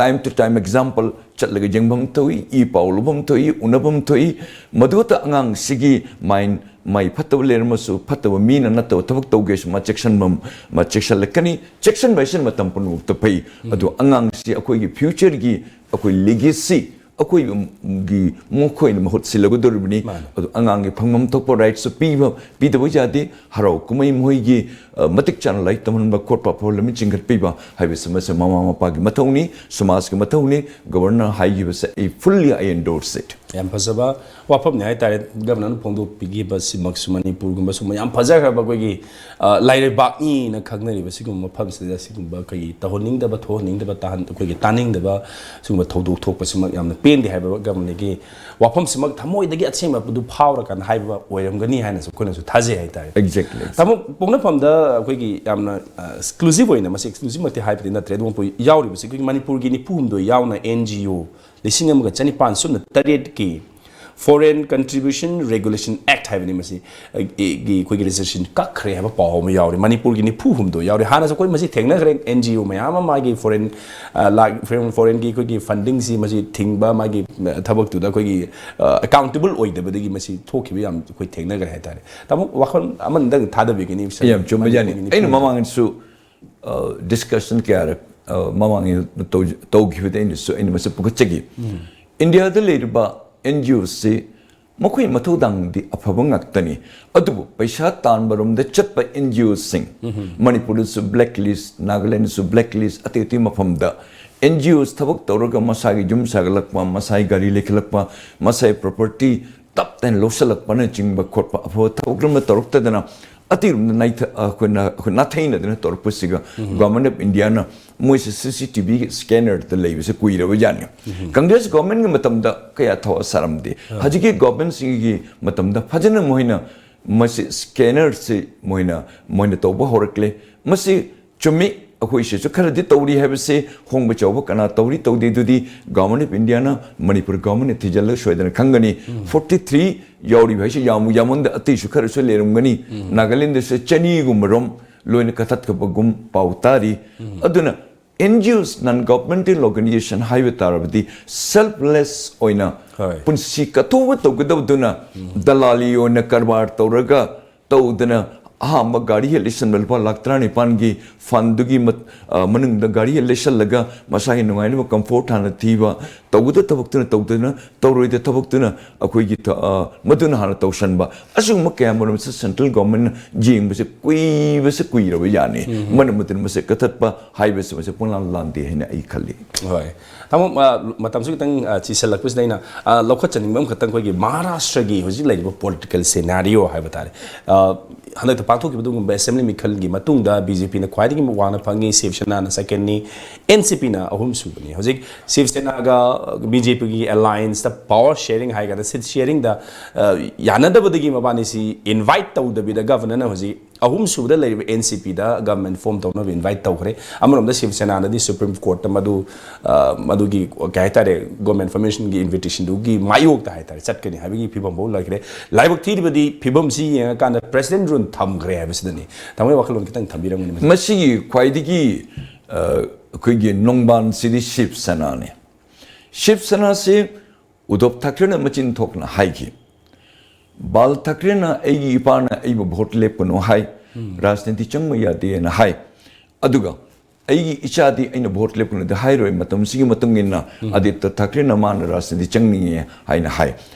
Time to time example ꯆꯠꯂꯒ ꯌꯦꯡꯐꯝ ꯊꯣꯛꯏ, ꯏ ꯄꯥꯎ ꯂꯧꯐꯝ ꯊꯣꯛꯏ, ꯎꯅꯐꯝ ꯊꯣꯛꯏ꯫ ꯃꯗꯨꯗ ꯑꯉꯥꯡꯁꯤꯒꯤ ꯃꯥꯏꯟ, ꯃꯥꯏ ꯐꯠꯇꯕ ꯂꯩꯔꯝꯃꯁꯨ, ꯐꯠꯇꯕ ꯃꯤꯅ ꯅꯠꯇꯕ ꯊꯕꯛ ꯇꯧꯒꯦꯁꯨ ꯃꯥ ꯆꯦꯛꯁꯤꯟꯐꯝ, ꯃꯥ ꯆꯦꯛꯁꯤꯜꯂꯛꯀꯅꯤ꯫ ꯆꯦꯛꯁꯤꯟꯕ ꯍꯥꯏꯁꯤꯅ ꯃꯇꯝ ꯄꯨꯝꯅꯃꯛꯇ ꯐꯩ꯫ ꯑꯗꯣ ꯑꯉꯥꯡꯁꯤ ꯑꯩꯈꯣꯏꯒꯤ ꯐ꯭ꯌꯨꯆꯔꯒꯤ ꯑꯩꯈꯣꯏ ꯂꯤꯒꯦꯁꯤ ꯑꯩꯈꯣꯏꯒꯤ ꯃꯈꯣꯏꯅ ꯃꯍꯨꯠ ꯁꯤꯜꯂꯒꯗꯧꯔꯤꯕꯅꯤ꯫ ꯃꯥꯅꯤ꯫ ꯑꯗꯣ ꯑꯉꯥꯡꯒꯤ ꯐꯪꯐꯝ ꯊꯣꯛꯄ ꯔꯥꯏꯠꯁꯨ ꯄꯤꯕ, ꯄꯤꯗꯕ ꯌꯥꯗꯦ꯫ ꯍꯔꯥꯎ ꯀꯨꯝꯍꯩ ꯃꯈꯣꯏꯒꯤ ꯑ, ꯃꯇꯤꯛ ꯆꯥꯅ ꯂꯥꯏꯔꯤꯛ ꯇꯝꯍꯟꯕ ꯈꯣꯠꯄ, ꯑꯐꯕ ꯂꯝꯕꯤ ꯆꯤꯡꯈꯠꯄꯤꯕ ꯍꯥꯏꯕꯁꯤ ꯃꯁꯤ ꯃꯃꯥ ꯃꯄꯥꯒꯤ ꯃꯊꯧꯅꯤ, ꯁꯃꯥꯖꯀꯤ ꯃꯊꯧꯅꯤ꯫ ꯒꯕꯔꯅꯔ ꯍꯥꯏꯈꯤꯕꯁꯦ ꯑꯩ fully I endorse it꯫ ꯌꯥꯝ ꯐꯖꯕ ꯋꯥꯐꯝꯅꯤ ꯍꯥꯏꯇꯥꯔꯦ ꯒꯕꯔꯅꯔꯅ ꯐꯣꯡꯗꯣꯛꯄꯤꯈꯤꯕꯁꯤꯃꯛꯁꯨ꯫ ꯃꯅꯤꯄꯨꯔꯒꯨꯝꯕ ꯁꯨꯝꯕ ꯌꯥꯝ ꯐꯖꯈ꯭ꯔꯕ ꯑꯩꯈꯣꯏꯒꯤ ꯑ, ꯂꯥꯏꯔꯩꯕꯥꯛꯅꯤꯅ ꯈꯪꯅꯔꯤꯕ ꯁꯤꯒꯨꯝꯕ ꯃꯐꯝꯁꯤꯗ ꯁꯤꯒꯨꯝꯕ ꯑꯩꯈꯣꯏꯒꯤ ꯇꯧꯍꯟꯅꯤꯡꯗꯕ, ꯊꯣꯛꯍꯟꯅꯤꯡꯗꯕ, ꯇꯥꯍꯟ-, ꯑꯩꯈꯣꯏꯒꯤ ꯇꯥꯅꯤꯡꯗꯕ ꯁꯤꯒꯨꯝꯕ ꯊꯧꯗꯣꯛ ꯊꯣꯛꯄꯁꯤꯃꯛ ꯌꯥꯝꯅ ꯄꯦꯟꯗꯦ ꯍꯥꯏꯕ ꯒꯕꯔꯅꯔꯒꯤ ꯋꯥꯐꯝꯁꯤꯃꯛ ꯊꯃꯣꯏꯗꯒꯤ ꯑꯁꯦꯡꯕ ꯑꯗꯨ ꯐꯥꯎꯔꯀꯥꯟꯗ ꯍꯥꯏꯕ ꯑꯣꯏꯔꯝꯒꯅꯤ ꯍꯥꯏꯅꯁꯨ ꯑꯩꯈꯣꯏꯅꯁꯨ ꯊꯥꯖꯩ ꯍꯥꯏꯇꯥꯔꯦ꯫ Exactly. ꯇꯥꯃꯣ ꯄꯣꯛꯅꯐꯝꯗ ꯑꯩꯈꯣꯏꯒꯤ ꯌꯥꯝꯅ ꯑꯦꯛꯁꯀ꯭ꯂꯨꯁꯤꯚ ꯑꯣꯏꯅ, ꯃꯁꯤ ꯑꯦꯛꯁꯀ꯭ꯂꯨꯁꯤꯚꯃꯛꯇꯤ ꯍꯥꯏꯕꯗꯤ ꯅꯠꯇ꯭ꯔꯦ, ꯑꯗꯨꯕꯨ ꯌꯥꯎꯔꯤꯕꯁꯤ ꯑꯩꯈꯣꯏꯒꯤ ꯃꯅꯤꯄꯨꯔꯒꯤ ꯅꯤꯐꯨ ꯍꯨꯝꯗꯣꯏ ꯌꯥꯎꯅ ꯑꯦꯟ ꯖꯤ ꯑꯣ ꯂꯤꯁꯤꯡ ꯑꯃꯒ ꯆꯅꯤꯄꯥꯟ ꯁꯨꯞꯅ ꯇꯔꯦꯠꯀꯤ Foreign Contribution Regulation Act ꯍꯥꯏꯕꯅꯤ ꯃꯁꯤ, ꯑ, ꯒꯤ ꯑꯩꯈꯣꯏꯒꯤ ꯔꯦꯖꯤꯁꯇ꯭ꯔꯦꯁꯟ ꯀꯛꯈ꯭ꯔꯦ ꯍꯥꯏꯕ ꯄꯥꯎ ꯑꯃ ꯌꯥꯎꯔꯤ꯫ ꯃꯅꯤꯄꯨꯔꯒꯤ ꯅꯤꯐꯨ ꯍꯨꯝꯗꯣꯏ ꯌꯥꯎꯔꯤ꯫ ꯍꯥꯟꯅꯁꯨ ꯑꯩꯈꯣꯏ ꯃꯁꯤ ꯊꯦꯡꯅꯈ꯭ꯔꯦ, ꯑꯦꯟ ꯖꯤ ꯑꯣ ꯃꯌꯥꯝ ꯑꯃ ꯃꯥꯒꯤ ꯐꯣꯔꯦꯟ, ꯑ, ꯂꯥꯛ-, ꯐꯣꯔꯦꯟ, ꯐꯣꯔꯦꯟꯒꯤ ꯑꯩꯈꯣꯏꯒꯤ ꯐꯟꯗꯤꯡꯁꯤ ꯃꯁꯤ ꯊꯤꯡꯕ, ꯃꯥꯒꯤ, ꯑ, ꯊꯕꯛꯇꯨꯗ ꯑꯩꯈꯣꯏꯒꯤ, ꯑ, ꯑꯦꯀꯥꯎꯟꯇꯦꯕꯜ ꯑꯣꯏꯗꯕꯗꯒꯤ ꯃꯁꯤ ꯊꯣꯛꯈꯤꯕ ꯌꯥꯝ ꯑꯩꯈꯣꯏ ꯊꯦꯡꯅꯈ꯭ꯔꯦ ꯍꯥꯏꯇꯥꯔꯦ꯫ ꯇꯥꯃꯣ, ꯋꯥꯈꯜ ꯑꯃꯅꯤꯗꯪ ꯊꯥꯗꯕꯤꯒꯅꯤ꯫ ꯌꯥꯝ ꯆꯨꯝꯕ ꯌꯥꯅꯤ꯫ ꯑꯩꯅ ꯃꯃꯥꯡꯗꯁꯨ ꯗꯤꯁꯀꯁꯟ ꯀꯌꯥꯔꯛ, ꯑ, ꯃꯃꯥꯡꯒꯤ ꯇꯧ-, ꯇꯧꯈꯤꯕꯗ ꯑꯩꯅꯁꯨ, ꯑꯩꯅ ꯃꯁꯤ ꯄꯨꯈꯠꯆꯈꯤ꯫ ꯏꯟꯗꯤꯌꯥꯗ ꯂꯩꯔꯤꯕ ꯑꯦꯟ ꯖꯤ ꯑꯣꯁꯤ ꯃꯈꯣꯏ ꯃꯊꯧꯗꯥꯡꯗꯤ ꯑꯐꯕ ꯉꯥꯛꯇꯅꯤ, ꯑꯗꯨꯕꯨ ꯄꯩꯁꯥ ꯇꯥꯟꯕꯔꯣꯝꯗ ꯆꯠꯄ ꯑꯦꯟ ꯖꯤ ꯑꯣꯁꯤꯡ, ꯃꯅꯤꯄꯨꯔꯗꯁꯨ ꯕ꯭ꯂꯦꯛ ꯂꯤꯁ, ꯅꯥꯒꯥꯂꯦꯟꯗꯁꯨ ꯕ꯭ꯂꯦꯛ ꯂꯤꯁ, ꯑꯇꯩ ꯑꯇꯩ ꯃꯐꯝꯗ ꯑꯦꯟ ꯖꯤ ꯑꯣꯁ ꯊꯕꯛ ꯇꯧꯔꯒ ꯃꯁꯥꯒꯤ ꯌꯨꯝ ꯁꯥꯒꯠꯂꯛꯄ, ꯃꯁꯥꯒꯤ ꯒꯥꯔꯤ ꯂꯩꯈꯠꯂꯛꯄ, ꯃꯁꯥꯒꯤ ꯄ꯭ꯔꯣꯄꯔꯇꯤ ꯇꯞ ꯇꯥꯏꯅ ꯂꯧꯁꯤꯜꯂꯛꯄꯅꯆꯤꯡꯕ ꯈꯣꯠꯄ, ꯑꯐꯕ ꯊꯕꯛ ꯑꯃ ꯇꯧꯔꯛꯇꯗꯅ ꯑꯇꯤꯔꯨꯝꯗ ꯅꯥꯏꯊ-, ꯑꯩꯈꯣꯏꯅ, ꯑꯩꯈꯣꯏ ꯅꯥꯊꯩꯅꯗꯅ ꯇꯧꯔꯛꯄꯁꯤꯒ ꯒꯣꯚꯔꯟꯃꯦꯟꯠ ꯑꯣꯐ ꯏꯟꯗꯤꯌꯥꯅ ꯃꯣꯏꯁꯦ ꯁꯤ ꯁꯤ ꯇꯤ ꯚꯤꯒꯤ ꯁ꯭ꯀꯦꯅꯔꯗ ꯂꯩꯕꯁꯦ ꯀꯨꯏꯔꯕ ꯖꯥꯠꯅꯤ꯫ ꯀꯪꯒ꯭ꯔꯦꯁ ꯒꯣꯚꯔꯟꯃꯦꯟꯠꯀꯤ ꯃꯇꯝꯗ ꯀꯌꯥ ꯊꯋꯥ ꯁꯥꯔꯝꯗꯦ꯫ ꯍꯧꯖꯤꯛꯀꯤ ꯒꯣꯚꯔꯟꯃꯦꯟꯠꯁꯤꯡꯒꯤ ꯃꯇꯝꯗ ꯐꯖꯅ ꯃꯣꯏꯅ ꯃꯁꯤ ꯁ꯭ꯀꯦꯅꯔꯁꯤ ꯃꯣꯏꯅ, ꯃꯣꯏꯅ ꯇꯧꯕ ꯍꯧꯔꯛꯂꯦ꯫ ꯃꯁꯤ ꯆꯨꯝꯃꯤ, ꯑꯩꯈꯣꯏ ꯁꯤꯁꯨ ꯈꯔꯗꯤ ꯇꯧꯔꯤ ꯍꯥꯏꯕꯁꯦ, ꯍꯣꯡꯕ ꯆꯥꯎꯕ ꯀꯅꯥ ꯇꯧꯔꯤ ꯇꯧꯗꯦ ꯑꯗꯨꯗꯤ Government of Indiaꯅ, ꯃꯅꯤꯄꯨꯔ Governmentꯅ ꯊꯤꯖꯤꯜꯂꯒ ꯁꯣꯏꯗꯅ ꯈꯪꯒꯅꯤ꯫ ꯐꯣꯔꯇꯤ ꯊ꯭ꯔꯤ ꯌꯥꯎꯔꯤꯕ ꯍꯥꯏꯁꯦ ꯌꯥꯝꯕꯨ ꯌꯥꯝꯃꯟꯗ ꯑꯇꯩꯁꯨ ꯈꯔꯁꯨ ꯂꯩꯔꯝꯒꯅꯤ꯫ ꯅꯥꯒꯥꯂꯦꯟꯗꯁꯨ ꯆꯅꯤꯒꯨꯝꯕ ꯔꯣꯝ ꯂꯣꯏꯅ ꯀꯛꯊꯠꯈꯤꯕꯒꯨꯝ ꯄꯥꯎ ꯇꯥꯔꯤ꯫ ꯑꯗꯨꯅ N G Os, non governmental organization ꯍꯥꯏꯕ ꯇꯥꯔꯕꯗꯤ selfless ꯑꯣꯏꯅ ꯍꯣꯏ꯫ ꯄꯨꯟꯁꯤ ꯀꯠꯊꯣꯛꯑꯒ ꯇꯧꯒꯗꯕꯗꯨꯅ ꯗꯂꯥꯂꯤ ꯑꯣꯏꯅ ꯀꯔꯕꯥꯔ ꯇꯧꯔꯒ ꯇꯧꯗꯅ ꯑꯍꯥꯟꯕ ꯒꯥꯔꯤ ꯍꯦꯛ ꯂꯩꯁꯟꯕ ꯂꯨꯄꯥ ꯂꯥꯈ ꯇꯔꯥꯅꯤꯄꯥꯟꯒꯤ fundꯗꯨꯒꯤ ꯃꯠ-, ꯑ, ꯃꯅꯨꯡꯗ ꯒꯥꯔꯤ ꯍꯦꯛ ꯂꯩꯁꯜꯂꯒ ꯃꯁꯥꯒꯤ ꯅꯨꯡꯉꯥꯏꯅꯕ comfort ꯍꯥꯟꯅ ꯊꯤꯕ, ꯇꯧꯒꯗ ꯊꯕꯛꯇꯨꯅ ꯇꯧꯗꯅ ꯇꯧꯔꯣꯏꯗ ꯊꯕꯛꯇꯨꯅ ꯑꯩꯈꯣꯏꯒꯤ ꯊ-, ꯑ, ꯃꯗꯨꯅ ꯍꯥꯟꯅ ꯇꯧꯁꯟꯕ, ꯑꯁꯤꯒꯨꯝꯕ ꯀꯌꯥ ꯃꯔꯨꯝꯁꯦ central governmentꯅ ꯌꯦꯡꯕꯁꯦ ꯀꯨꯏꯕꯁꯦ ꯀꯨꯏꯔꯕ ꯌꯥꯅꯤ꯫ ꯃꯔꯝ ꯑꯗꯨꯅ ꯃꯁꯤ ꯀꯛꯊꯠꯄ ꯍꯥꯏꯕꯁꯤ ꯃꯁꯤ ꯄꯨꯡꯂꯥꯟ ꯂꯥꯟꯗꯦ ꯍꯥꯏꯅ ꯑꯩ ꯈꯜꯂꯤ꯫ ꯍꯣꯏ꯫ ꯇꯥꯃꯣ, ꯑ, ꯃꯇꯝꯁꯨ ꯈꯤꯇꯪ, ꯑ, ꯆꯤꯁꯜꯂꯛꯄꯁꯤꯗ ꯑꯩꯅ, ꯑ, ꯂꯧꯈꯠꯆꯅꯤꯡꯕ ꯑꯃꯈꯛꯇꯪ, ꯑꯩꯈꯣꯏꯒꯤ ꯃꯍꯥꯔꯥꯁꯇ꯭ꯔꯒꯤ ꯍꯧꯖꯤꯛ ꯂꯩꯔꯤꯕ political scenario ꯍꯥꯏꯕ ꯇꯥꯔꯦ꯫ ꯑ, ꯍꯟꯗꯛꯇ ꯄꯥꯡꯊꯣꯛꯈꯤꯕ ꯑꯗꯨꯒꯨꯝꯕ assembly ꯃꯤꯈꯜꯒꯤ ꯃꯇꯨꯡꯗ BJPꯅ ꯈ꯭ꯋꯥꯏꯗꯒꯤ ꯋꯥꯡꯅ ꯐꯪꯉꯤ, ꯁꯤꯕ ꯁꯦꯅꯥꯅ secondꯅꯤ, NCPꯅ ꯑꯍꯨꯝꯁꯨꯕꯅꯤ꯫ ꯍꯧꯖꯤꯛ ꯁꯤꯕ ꯁꯦꯅꯥꯒ BJPꯒꯤ allianceꯇ power sharing ꯍꯥꯏꯒꯗ꯭ꯔꯥ, seat sharingꯗ, ꯑ, ꯌꯥꯅꯗꯕꯗꯒꯤ ꯃꯕꯥꯅꯤꯁꯤ invite ꯇꯧꯗꯕꯤꯗ governorꯅ ꯍꯧꯖꯤꯛ ꯑꯍꯨꯝꯁꯨꯕꯗ ꯂꯩꯔꯤꯕ NCPꯗ government form ꯇꯧꯅꯕ invite ꯇꯧꯈ꯭ꯔꯦ꯫ ꯑꯃꯔꯣꯝꯗ ꯁꯤꯕ ꯁꯦꯅꯥꯅꯗꯤ Supreme Courtꯇ ꯃꯗꯨ, ꯑ, ꯃꯗꯨꯒꯤ, ꯀꯩ ꯍꯥꯏꯇꯥꯔꯦ, government formationꯒꯤ invitationꯗꯨꯒꯤ ꯃꯥꯌꯣꯛꯇ ꯍꯥꯏꯇꯥꯔꯦ ꯆꯠꯀꯅꯤ ꯍꯥꯏꯕꯒꯤ ꯐꯤꯕꯝ ꯐꯥꯎ ꯂꯩꯈ꯭ꯔꯦ꯫ ꯂꯥꯏꯕꯛ ꯊꯤꯔꯤꯕꯗꯤ ꯐꯤꯕꯝꯁꯤ ꯌꯦꯡꯉꯀꯥꯟꯗ president rule ꯊꯝꯈ꯭ꯔꯦ ꯍꯥꯏꯕꯁꯤꯗꯅꯤ꯫ ꯇꯥꯃꯣꯒꯤ ꯋꯥꯈꯜꯂꯣꯟ ꯈꯤꯇꯪ ꯊꯝꯕꯤꯔꯝꯒꯅꯤ ꯃꯁꯤ꯫ ꯃꯁꯤꯒꯤ ꯈ꯭ꯋꯥꯏꯗꯒꯤ, ꯑ, ꯑꯩꯈꯣꯏꯒꯤ ꯅꯣꯡꯕꯥꯟꯁꯤꯗꯤ ꯁꯤꯕ ꯁꯦꯅꯥꯅꯤ꯫ ꯁꯤꯕ ꯁꯦꯅꯥꯁꯤ ꯎꯗꯣꯞ ꯊꯥꯀ꯭ꯔꯦꯅ ꯃꯆꯤꯟ ꯊꯣꯛꯅ ꯍꯥꯏꯈꯤ꯫ ꯕꯥꯜ ꯊꯥꯀ꯭ꯔꯦꯅ ꯑꯩꯒꯤ ꯏꯄꯥꯅ ꯑꯩꯕꯨ vote ꯂꯦꯞꯀꯅꯨ ꯍꯥꯏ, ꯔꯥꯖꯅꯤꯇꯤ ꯆꯪꯕ ꯌꯥꯗꯦꯅ ꯍꯥꯏ꯫ ꯑꯗꯨꯒ ꯑꯩꯒꯤ ꯏꯆꯥꯗꯤ ꯑꯩꯅ vote ꯂꯦꯞꯀꯅꯨꯗꯤ ꯍꯥꯏꯔꯣꯏ꯫ ꯃꯇꯝꯁꯤꯒꯤ ꯃꯇꯨꯡ ꯏꯟꯅ ꯑꯗꯤꯇ꯭ꯌ ꯊꯥꯀ꯭ꯔꯦꯅ ꯃꯥꯅ ꯔꯥꯖꯅꯤꯇꯤ ꯆꯪꯅꯤꯡꯉꯦ ꯍꯥꯏꯅ ꯍꯥꯏ꯫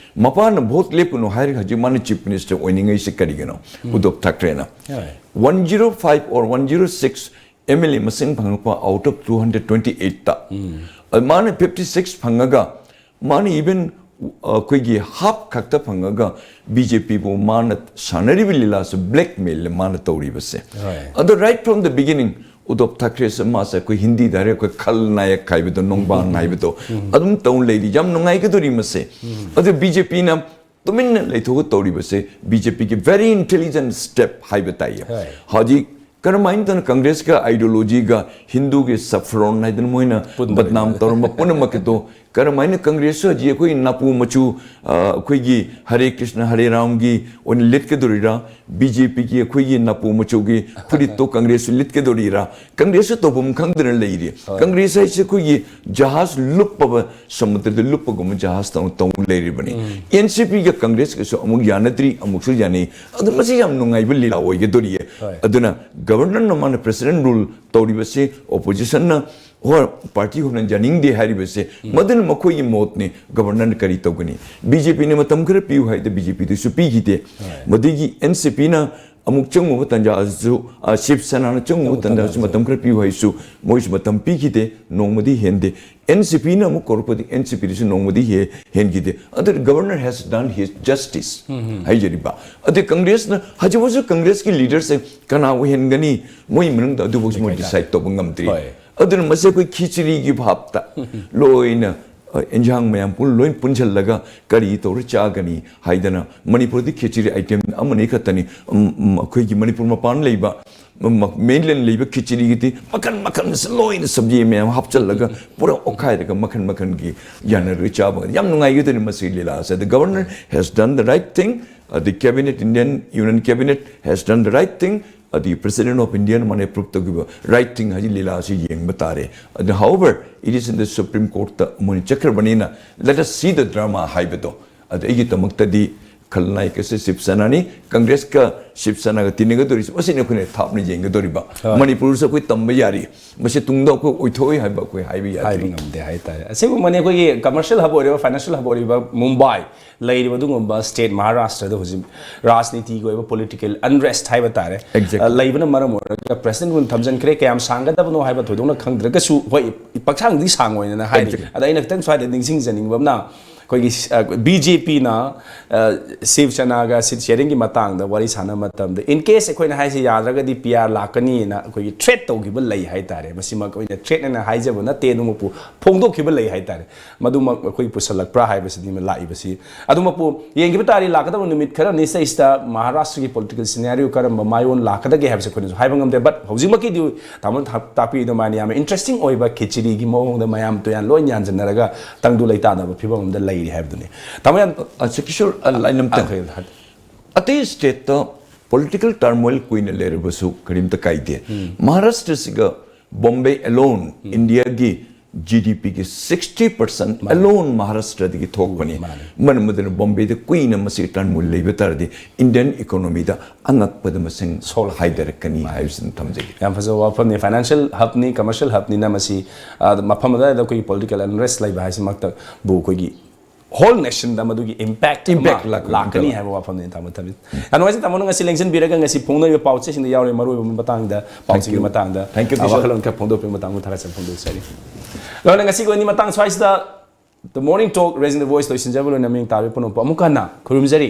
ꯃꯄꯥꯅ vote ꯂꯦꯞꯀꯅꯨ ꯍꯥꯏꯔꯒ ꯍꯧꯖꯤꯛ ꯃꯥꯅ chief minister ꯑꯣꯏꯅꯤꯡꯉꯩꯁꯤ ꯀꯔꯤꯒꯤꯅꯣ? ꯎꯗꯣꯞ ꯊꯥꯀ꯭ꯔꯦꯅ꯫ ꯍꯣꯏ꯫ One zero five or one zero six MLA ꯃꯁꯤꯡ ꯐꯪꯉꯛꯄ out of two hundred twenty eightꯇ꯫ ꯃꯥꯅ fifty six ꯐꯪꯉꯒ, ꯃꯥꯅ even, ꯑ, ꯑꯩꯈꯣꯏꯒꯤ half ꯈꯛꯇ ꯐꯪꯉꯒ BJPꯕꯨ ꯃꯥꯅ ꯁꯥꯟꯅꯔꯤꯕ ꯂꯤꯂꯥꯁꯦ blackmail ꯃꯥꯅ ꯇꯧꯔꯤꯕꯁꯦ꯫ ꯍꯣꯏ꯫ ꯑꯗꯣ right from the beginning ꯎꯗꯣꯞ ꯊꯥꯀ꯭ꯔꯦꯁꯦ ꯃꯥꯁꯦ ꯑꯩꯈꯣꯏ ꯍꯤꯟꯗꯤꯗ ꯍꯥꯏꯔꯦ ꯑꯩꯈꯣꯏ ꯈꯜꯅꯥꯌꯛ ꯍꯥꯏꯕꯗꯣ, ꯅꯣꯡꯕꯥꯟ ꯍꯥꯏꯕꯗꯣ ꯑꯗꯨꯝ ꯇꯧ ꯂꯩꯔꯤ꯫ ꯌꯥꯝ ꯅꯨꯡꯉꯥꯏꯒꯗꯧꯔꯤ ꯃꯁꯦ꯫ ꯑꯗꯨ BJPꯅ ꯇꯨꯃꯤꯟꯅ ꯂꯩꯊꯣꯛꯑ ꯇꯧꯔꯤꯕꯁꯦ BJPꯒꯤ very intelligent step ꯍꯥꯏꯕ ꯇꯥꯏꯌꯦ꯫ ꯍꯣꯏ꯫ ꯍꯧꯖꯤꯛ ꯀꯔꯝꯍꯥꯏꯅ ꯇꯧꯅ ꯀꯪꯒ꯭ꯔꯦꯁꯀ ideologyꯒ ꯍꯤꯟꯗꯨꯒꯤ saffron ꯍꯥꯏꯗꯅ ꯃꯣꯏꯅ ꯄꯨꯟꯕ ꯕꯗꯅꯥꯝ ꯇꯧꯔꯝꯕ ꯄꯨꯝꯅꯃꯛꯀꯤꯗꯣ ꯀꯔꯝꯍꯥꯏꯅ ꯀꯪꯒ꯭ꯔꯦꯁꯁꯨ ꯍꯧꯖꯤꯛ ꯑꯩꯈꯣꯏ ꯅꯥꯄꯨ ꯃꯆꯨ, ꯑ, ꯑꯩꯈꯣꯏꯒꯤ ꯍꯔꯦ ꯀ꯭ꯔꯤꯁꯅ ꯍꯔꯦ ꯔꯥꯝꯒꯤ ꯑꯣꯏꯅ ꯂꯤꯠꯀꯗꯧꯔꯤꯔꯥ, ꯕꯤ ꯖꯦ ꯄꯤꯒꯤ ꯑꯩꯈꯣꯏꯒꯤ ꯅꯥꯄꯨ ꯃꯆꯨꯒꯤ ꯐꯨꯔꯤꯠꯇꯣ ꯀꯪꯒ꯭ꯔꯦꯁꯁꯨ ꯂꯤꯠꯀꯗꯧꯔꯤꯔꯥ? ꯀꯪꯒ꯭ꯔꯦꯁꯁꯨ ꯇꯧꯐꯝ ꯈꯪꯗꯅ ꯂꯩꯔꯤ꯫ ꯍꯣꯏ꯫ ꯀꯪꯒ꯭ꯔꯦꯁ ꯍꯥꯏꯁꯦ ꯑꯩꯈꯣꯏꯒꯤ ꯖꯍꯥꯖ ꯂꯨꯞꯄꯕ, ꯁꯃꯨꯗ꯭ꯔꯗ ꯂꯨꯞꯄꯒꯨꯝꯕ ꯖꯍꯥꯖ ꯇꯧ, ꯇꯧ ꯂꯩꯔꯤꯕꯅꯤ꯫ ꯎꯝ꯫ ꯑꯦꯟ ꯁꯤ ꯄꯤꯒ ꯀꯪꯒ꯭ꯔꯦꯁꯀꯁꯨ ꯑꯃꯨꯛ ꯌꯥꯅꯗ꯭ꯔꯤ, ꯑꯃꯨꯛꯁꯨ ꯌꯥꯅꯩ꯫ ꯑꯗꯨ ꯃꯁꯤ ꯌꯥꯝ ꯅꯨꯡꯉꯥꯏꯕ ꯂꯤꯂꯥ ꯑꯣꯏꯒꯗꯧꯔꯤꯌꯦ꯫ ꯍꯣꯏ꯫ ꯑꯗꯨꯅ ꯒꯕꯔꯅꯔꯅ ꯃꯥꯅ president rule ꯇꯧꯔꯤꯕꯁꯤ oppositionꯅ ꯍꯣꯏ, party ꯍꯣꯏꯅ ꯌꯥꯅꯤꯡꯗꯦ ꯍꯥꯏꯔꯤꯕꯁꯦ, ꯎꯝ꯫ ꯃꯗꯨꯅ ꯃꯈꯣꯏꯒꯤ ꯃꯣꯠꯅꯤ꯫ ꯒꯕꯔꯅꯔꯅ ꯀꯔꯤ ꯇꯧꯒꯅꯤ? ꯕꯤ ꯖꯦ ꯄꯤꯅ ꯃꯇꯝ ꯈꯔ ꯄꯤꯌꯨ ꯍꯥꯏꯗ ꯕꯤ ꯖꯦ ꯄꯤꯗꯁꯨ ꯄꯤꯈꯤꯗꯦ꯫ ꯍꯣꯏ꯫ ꯃꯗꯨꯒꯤ ꯑꯦꯟ ꯁꯤ ꯄꯤꯅ ꯑꯃꯨꯛ ꯆꯪꯉꯨꯕ ꯇꯥꯟꯖꯥ ꯑꯗꯨꯁꯨ, ꯑ, ꯁꯤꯕ ꯁꯦꯅꯥꯅ ꯆꯪꯉꯨꯕ ꯆꯪꯉꯨꯕ ꯇꯥꯟꯖꯥ ꯑꯗꯨꯁꯨ ꯇꯥꯟꯖꯥ ꯃꯇꯝ ꯈꯔ ꯄꯤꯌꯨ ꯍꯥꯏꯁꯨ ꯃꯣꯏꯁꯨ ꯃꯇꯝ ꯄꯤꯈꯤꯗꯦ, ꯅꯣꯡꯃꯗꯤ ꯍꯦꯟꯗꯦ꯫ ꯑꯦꯟ ꯁꯤ ꯄꯤꯅ ꯑꯃꯨꯛ ꯀꯧꯔꯛꯄꯗꯤ ꯑꯦꯟ ꯁꯤ ꯄꯤꯗꯁꯨ ꯅꯣꯡꯃꯗꯤ ꯍꯦ-, ꯍꯦꯟꯈꯤꯗꯦ꯫ ꯑꯗꯨ governor has done his justice ꯎꯝ, ꯎꯝ꯫ ꯍꯥꯏꯖꯔꯤꯕ꯫ ꯑꯗꯨ ꯀꯪꯒ꯭ꯔꯦꯁꯅ ꯍꯧꯖꯤꯛ ꯍꯧꯖꯤꯛ ꯀꯪꯒ꯭ꯔꯦꯁꯀꯤ leaderꯁꯦ ꯀꯅꯥ ꯑꯣꯏꯍꯟꯒꯅꯤ? ꯃꯣꯏ ꯃꯅꯨꯡꯗ ꯑꯗꯨꯐꯥꯎꯁꯨ ꯃꯣꯏ ꯂꯩꯀꯥꯏ decide ꯇꯧꯕ ꯉꯝꯗ꯭ꯔꯤ꯫ ꯍꯣꯏ꯫ ꯑꯗꯨꯅ ꯃꯁꯤ ꯑꯩꯈꯣꯏ ꯈꯤꯆꯔꯤꯒꯤ ꯚꯥꯞꯇ ꯂꯣꯏꯅ, ꯑ, ꯏꯟꯖꯥꯡ ꯃꯌꯥꯝ ꯄꯨꯟ-, ꯂꯣꯏ ꯄꯨꯟꯁꯤꯜꯂꯒ ꯀꯔꯤ ꯇꯧꯔ ꯆꯥꯒꯅꯤ ꯍꯥꯏꯗꯅ ꯃꯅꯤꯄꯨꯔꯗꯤ ꯈꯦꯆ꯭ꯔꯤ item ꯑꯃꯅꯤ ꯈꯛꯇꯅꯤ꯫ ꯎꯝ, ꯎꯝ, ꯑꯩꯈꯣꯏꯒꯤ ꯃꯅꯤꯄꯨꯔ ꯃꯄꯥꯟ ꯂꯩꯕ, ꯎꯝ, ꯃ-, mainland ꯂꯩꯕ ꯈꯦꯆ꯭ꯔꯤꯒꯤꯗꯤ ꯃꯈꯟ ꯃꯈꯟ ꯂꯣꯏꯅ ꯁꯕꯖꯤ ꯃꯌꯥꯝ ꯍꯥꯞꯆꯤꯜꯂꯒ ꯄꯨꯔꯥ ꯑꯣꯠꯈꯥꯏꯔꯒ ꯃꯈꯟ ꯃꯈꯟꯒꯤ ꯌꯥꯅꯔꯒ ꯆꯥꯕ ꯌꯥꯝ ꯅꯨꯡꯉꯥꯏꯒꯗꯣꯏꯅꯤ ꯃꯁꯤꯒꯤ ꯂꯤꯂꯥ ꯑꯁꯦ꯫ The governor has done the right thing, uh, the cabinet, Indian Union cabinet has done the right thing, ꯑꯗꯨꯒꯤ President of India ꯃꯥꯅ approve ꯇꯧꯈꯤꯕ right thing ꯍꯥꯏꯁꯤ ꯂꯤꯂꯥ ꯑꯁꯤ ꯌꯦꯡꯕ ꯇꯥꯔꯦ꯫ ꯑꯗꯨ, however, it is in the Supreme Courtꯇ ꯃꯣꯏꯅ ꯆꯠꯈ꯭ꯔꯕꯅꯤꯅ, let us see the drama ꯍꯥꯏꯕꯗꯣ꯫ ꯑꯗꯨ ꯑꯩꯒꯤꯗꯃꯛꯇꯗꯤ ꯈꯜꯅꯥꯌꯛ ꯑꯁꯤ ꯁꯤꯕ ꯁꯦꯅꯥꯅꯤ, ꯀꯪꯒ꯭ꯔꯦꯁꯀ ꯁꯤꯕ ꯁꯦꯅꯥꯒ ꯇꯤꯟꯅꯒꯗꯧꯔꯤꯁꯤ ꯃꯁꯤꯅꯤ ꯑꯩꯈꯣꯏꯅ ꯊꯥꯞꯅ ꯌꯦꯡꯒꯗꯧꯔꯤꯕ꯫ ꯍꯣꯏ꯫ ꯃꯅꯤꯄꯨꯔꯁꯨ ꯑꯩꯈꯣꯏ ꯇꯝꯕ ꯌꯥꯔꯤ, ꯃꯁꯤ ꯇꯨꯡꯗ ꯑꯩꯈꯣꯏ ꯑꯣꯏꯊꯣꯛꯏ ꯍꯥꯏꯕ ꯑꯩꯈꯣꯏ ꯍꯥꯏꯕ ꯍꯥꯏꯕ ꯌꯥꯗ꯭ꯔꯤ꯫ ꯉꯝꯗꯦ ꯍꯥꯏꯇꯥꯔꯦ꯫ ꯑꯁꯦꯡꯕꯃꯛꯅꯤ, ꯑꯩꯈꯣꯏꯒꯤ commercial hub ꯑꯣꯏꯔꯤꯕ, financial hub ꯑꯣꯏꯔꯤꯕ ꯃꯨꯝꯕꯥꯏ ꯂꯩꯔꯤꯕ ꯑꯗꯨꯒꯨꯝꯕ state ꯃꯍꯥꯔꯥꯁꯇ꯭ꯔꯗ ꯍꯧꯖꯤꯛ ꯔꯥꯖꯅꯤꯇꯤꯒꯤ ꯑꯣꯏꯕ political unrest ꯍꯥꯏꯕ ꯇꯥꯔꯦ, Exactly. ꯑ, ꯂꯩꯕꯅ ꯃꯔꯝ ꯑꯣꯏꯔꯒ president ꯅ ꯊꯝꯖꯤꯟꯈ꯭ꯔꯦ꯫ ꯀꯌꯥꯝ ꯁꯥꯡꯒꯗꯕꯅꯣ ꯍꯥꯏꯕ ꯊꯣꯏꯗꯣꯛꯅ ꯈꯪꯗ꯭ꯔꯒꯁꯨ, ꯍꯣꯏ, ꯄꯪꯁꯥꯡꯗꯤ ꯁꯥꯡꯉꯣꯏꯅ ꯍꯥꯏꯔꯤ꯫ Exactly. ꯑꯗ ꯑꯩꯅ ꯈꯤꯇꯪ ꯁ꯭ꯋꯥꯏꯗ ꯅꯤꯡꯁꯤꯡꯖꯅꯤꯡꯕ ꯑꯃꯅ, ꯑꯩꯈꯣꯏꯒꯤ ꯕꯤ ꯖꯦ ꯄꯤꯅ ꯁꯤꯕ ꯁꯦꯅꯥꯒ ꯁꯤꯠ ꯁꯦꯌꯔꯤꯡꯒꯤ ꯃꯇꯥꯡꯗ ꯋꯥꯔꯤ ꯁꯥꯟꯅꯕ ꯃꯇꯝꯗ, in case ꯑꯩꯈꯣꯏꯅ ꯍꯥꯏꯁꯦ ꯌꯥꯗ꯭ꯔꯒꯗꯤ ꯄꯤ ꯑꯥꯔ ꯂꯥꯛꯀꯅꯤꯅ ꯑꯩꯈꯣꯏꯒꯤ ꯊ꯭ꯔꯦꯠ ꯇꯧꯈꯤꯕ ꯂꯩ ꯍꯥꯏꯇꯥꯔꯦ꯫ ꯃꯁꯤꯃꯛ ꯑꯩꯈꯣꯏꯅ ꯊ꯭ꯔꯦꯠ ꯑꯅ ꯍꯥꯏꯖꯕ ꯅꯠꯇꯦ, ꯑꯗꯨꯃꯛꯄꯨ ꯐꯣꯡꯗꯣꯛꯈꯤꯕ ꯂꯩ ꯍꯥꯏꯇꯥꯔꯦ꯫ ꯃꯗꯨꯃꯛ ꯑꯩꯈꯣꯏ ꯄꯨꯁꯜꯂꯛꯄ꯭ꯔꯥ ꯍꯥꯏꯕꯁꯤꯅꯤ ꯂꯥꯛꯏꯕꯁꯤ꯫ ꯑꯗꯨꯃꯛꯄꯨ ꯌꯦꯡꯈꯤꯕ ꯇꯥꯔꯗꯤ, ꯂꯥꯛꯀꯗꯕ ꯅꯨꯃꯤꯠ ꯈꯔꯅꯤ ꯁꯤꯗꯩꯁꯤꯗ ꯃꯍꯥꯔꯥꯁꯇ꯭ꯔꯒꯤ ꯄꯣꯂꯤꯇꯤꯀꯦꯜ ꯁꯤꯅꯦꯔꯤꯑꯣ ꯀꯔꯝꯕ ꯃꯥꯏꯑꯣꯟ ꯂꯥꯛꯀꯗꯒꯦ ꯍꯥꯏꯕꯁꯤ ꯑꯩꯈꯣꯏꯅꯁꯨ ꯍꯥꯏꯕ ꯉꯝꯗꯦ꯫ ꯕꯠ ꯍꯧꯖꯤꯛꯃꯛꯀꯤꯗꯤ ꯇꯥꯃꯣꯅ ꯊꯥ- ꯇꯥꯛꯄꯤꯔꯤꯗꯨꯃꯥꯏꯅ ꯌꯥꯝꯅ ꯏꯟꯇꯔꯦꯁꯇꯤꯡ ꯑꯣꯏꯕ ꯈꯦꯆꯤꯔꯤꯒꯤ ꯃꯑꯣꯡꯗ ꯃꯌꯥꯝ ꯇꯨꯌꯥꯟ ꯂꯣꯏ ꯌꯥꯟꯁꯤꯟꯅꯔꯒ ꯇꯪꯗꯨ ꯂꯩꯇꯥꯗꯕ ꯐꯤꯕꯝ ꯑꯃꯗ ꯂꯩꯔꯤ ꯍꯥꯏꯕꯗꯨꯅꯤ꯫ ꯇꯥꯃꯣ ꯌꯥꯝ ꯑ, ꯁꯤ ꯀꯤꯁꯣꯔ, ꯑ, ꯂꯥꯏꯟ ꯑꯝꯇꯪ꯫ ꯑꯩꯈꯣꯏ ꯑꯇꯩ ꯁ꯭ꯇꯦꯠꯇ ꯄꯣꯂꯤꯇꯤꯀꯦꯜ ꯇꯔꯃꯣꯏꯜ ꯀꯨꯏꯅ ꯂꯩꯔꯕꯁꯨ ꯀꯔꯤꯝꯇ ꯀꯥꯏꯗꯦ꯫ ꯃꯍꯥꯔꯥꯁꯇ꯭ꯔꯁꯤꯒ ꯕꯣꯝꯕꯦ ꯑꯦꯂꯣꯟ ꯏꯟꯗꯤꯌꯥꯒꯤ ꯖꯤ ꯗꯤ ꯄꯤꯒꯤ ꯁꯤꯛꯁꯇꯤ ꯄꯥꯔꯁꯦꯟ ꯑꯦꯂꯣꯟ ꯃꯍꯥꯔꯥꯁꯇ꯭ꯔꯗꯒꯤ ꯊꯣꯛꯄꯅꯤ꯫ ꯃꯔꯝ ꯑꯗꯨꯅ ꯕꯣꯝꯕꯦꯗ ꯀꯨꯏꯅ ꯃꯁꯤ ꯇꯔꯃꯣꯏꯜ ꯂꯩꯕ ꯇꯥꯔꯗꯤ ꯏꯟꯗꯤꯌꯟ ꯏꯀꯣꯅꯣꯃꯤꯗ ꯑꯉꯛꯄꯗ ꯃꯁꯤꯡ ꯍꯥꯏꯗꯔꯛꯀꯅꯤ ꯍꯥꯏꯕꯁꯤꯅ ꯊꯝꯖꯒꯦ꯫ ꯌꯥꯝ ꯐꯖꯕ ꯋꯥꯐꯝꯅꯤ꯫ ꯐꯥꯏꯅꯥꯟꯁꯤꯌꯦꯜ ꯍꯕꯅꯤ, ꯀꯃꯔꯁꯤꯌꯦꯜ ꯍꯕꯅꯤꯅ ꯃꯁꯤ, ꯑ, ꯃꯐꯝ ꯑꯗꯨꯋꯥꯏꯗ ꯑꯩꯈꯣꯏꯒꯤ ꯄꯣꯂꯤꯇꯤꯀꯦꯜ ꯑꯟꯔꯦꯁ ꯂꯩꯕ ꯍꯥꯏꯁꯤꯃꯛꯇꯕꯨ ꯑꯩꯈꯣꯏꯒꯤ ꯍꯣꯜ ꯅꯦꯁꯟꯗ ꯃꯗꯨꯒꯤ ꯏꯝꯄꯦꯛ Impact ꯂꯥꯛꯀꯅꯤ ꯂꯥꯛꯀꯅꯤ ꯍꯥꯏꯕ ꯋꯥꯐꯝꯅꯤ ꯇꯥꯃꯣ ꯊꯝꯕꯤ꯫ ꯌꯥꯝ ꯅꯨꯡꯉꯥꯏꯖꯩ ꯇꯥꯃꯣꯅ ꯉꯁꯤ ꯂꯦꯡꯁꯤꯟꯕꯤꯔꯒ ꯉꯁꯤ ꯐꯣꯡꯅꯔꯤꯕ ꯄꯥꯎꯆꯦꯁꯤꯡꯗ ꯌꯥꯎꯔꯤꯕ ꯃꯔꯨꯑꯣꯏꯕ ꯃꯇꯥꯡꯗ, ꯄꯥꯎꯁꯤꯡꯒꯤ ꯃꯇꯥꯡꯗ, Thank you, ꯑ, ꯀꯤꯁꯣꯔ꯫ ꯋꯥꯈꯜꯂꯣꯟ ꯈꯔ ꯐꯣꯡꯗꯣꯛꯄꯤꯕ ꯃꯇꯥꯡꯗ ꯊꯥꯒꯠꯆꯕ ꯐꯣꯡꯗꯣꯛꯆꯔꯤ꯫ ꯂꯣꯏꯅ ꯉꯁꯤꯒꯤ ꯑꯣꯏꯅ ꯃꯇꯥꯡ ꯁ꯭ꯋꯥꯏꯁꯤꯗ The Morning Talk, Raising the Voice ꯂꯣꯏꯁꯤꯟꯖꯕ ꯂꯣꯏꯅ ꯃꯤꯡ ꯇꯥꯕ ꯄꯨꯝꯅꯃꯛꯄꯨ ꯑꯃꯨꯛ ꯍꯟꯅ ꯈꯨꯔꯨꯝꯖꯔꯤ꯫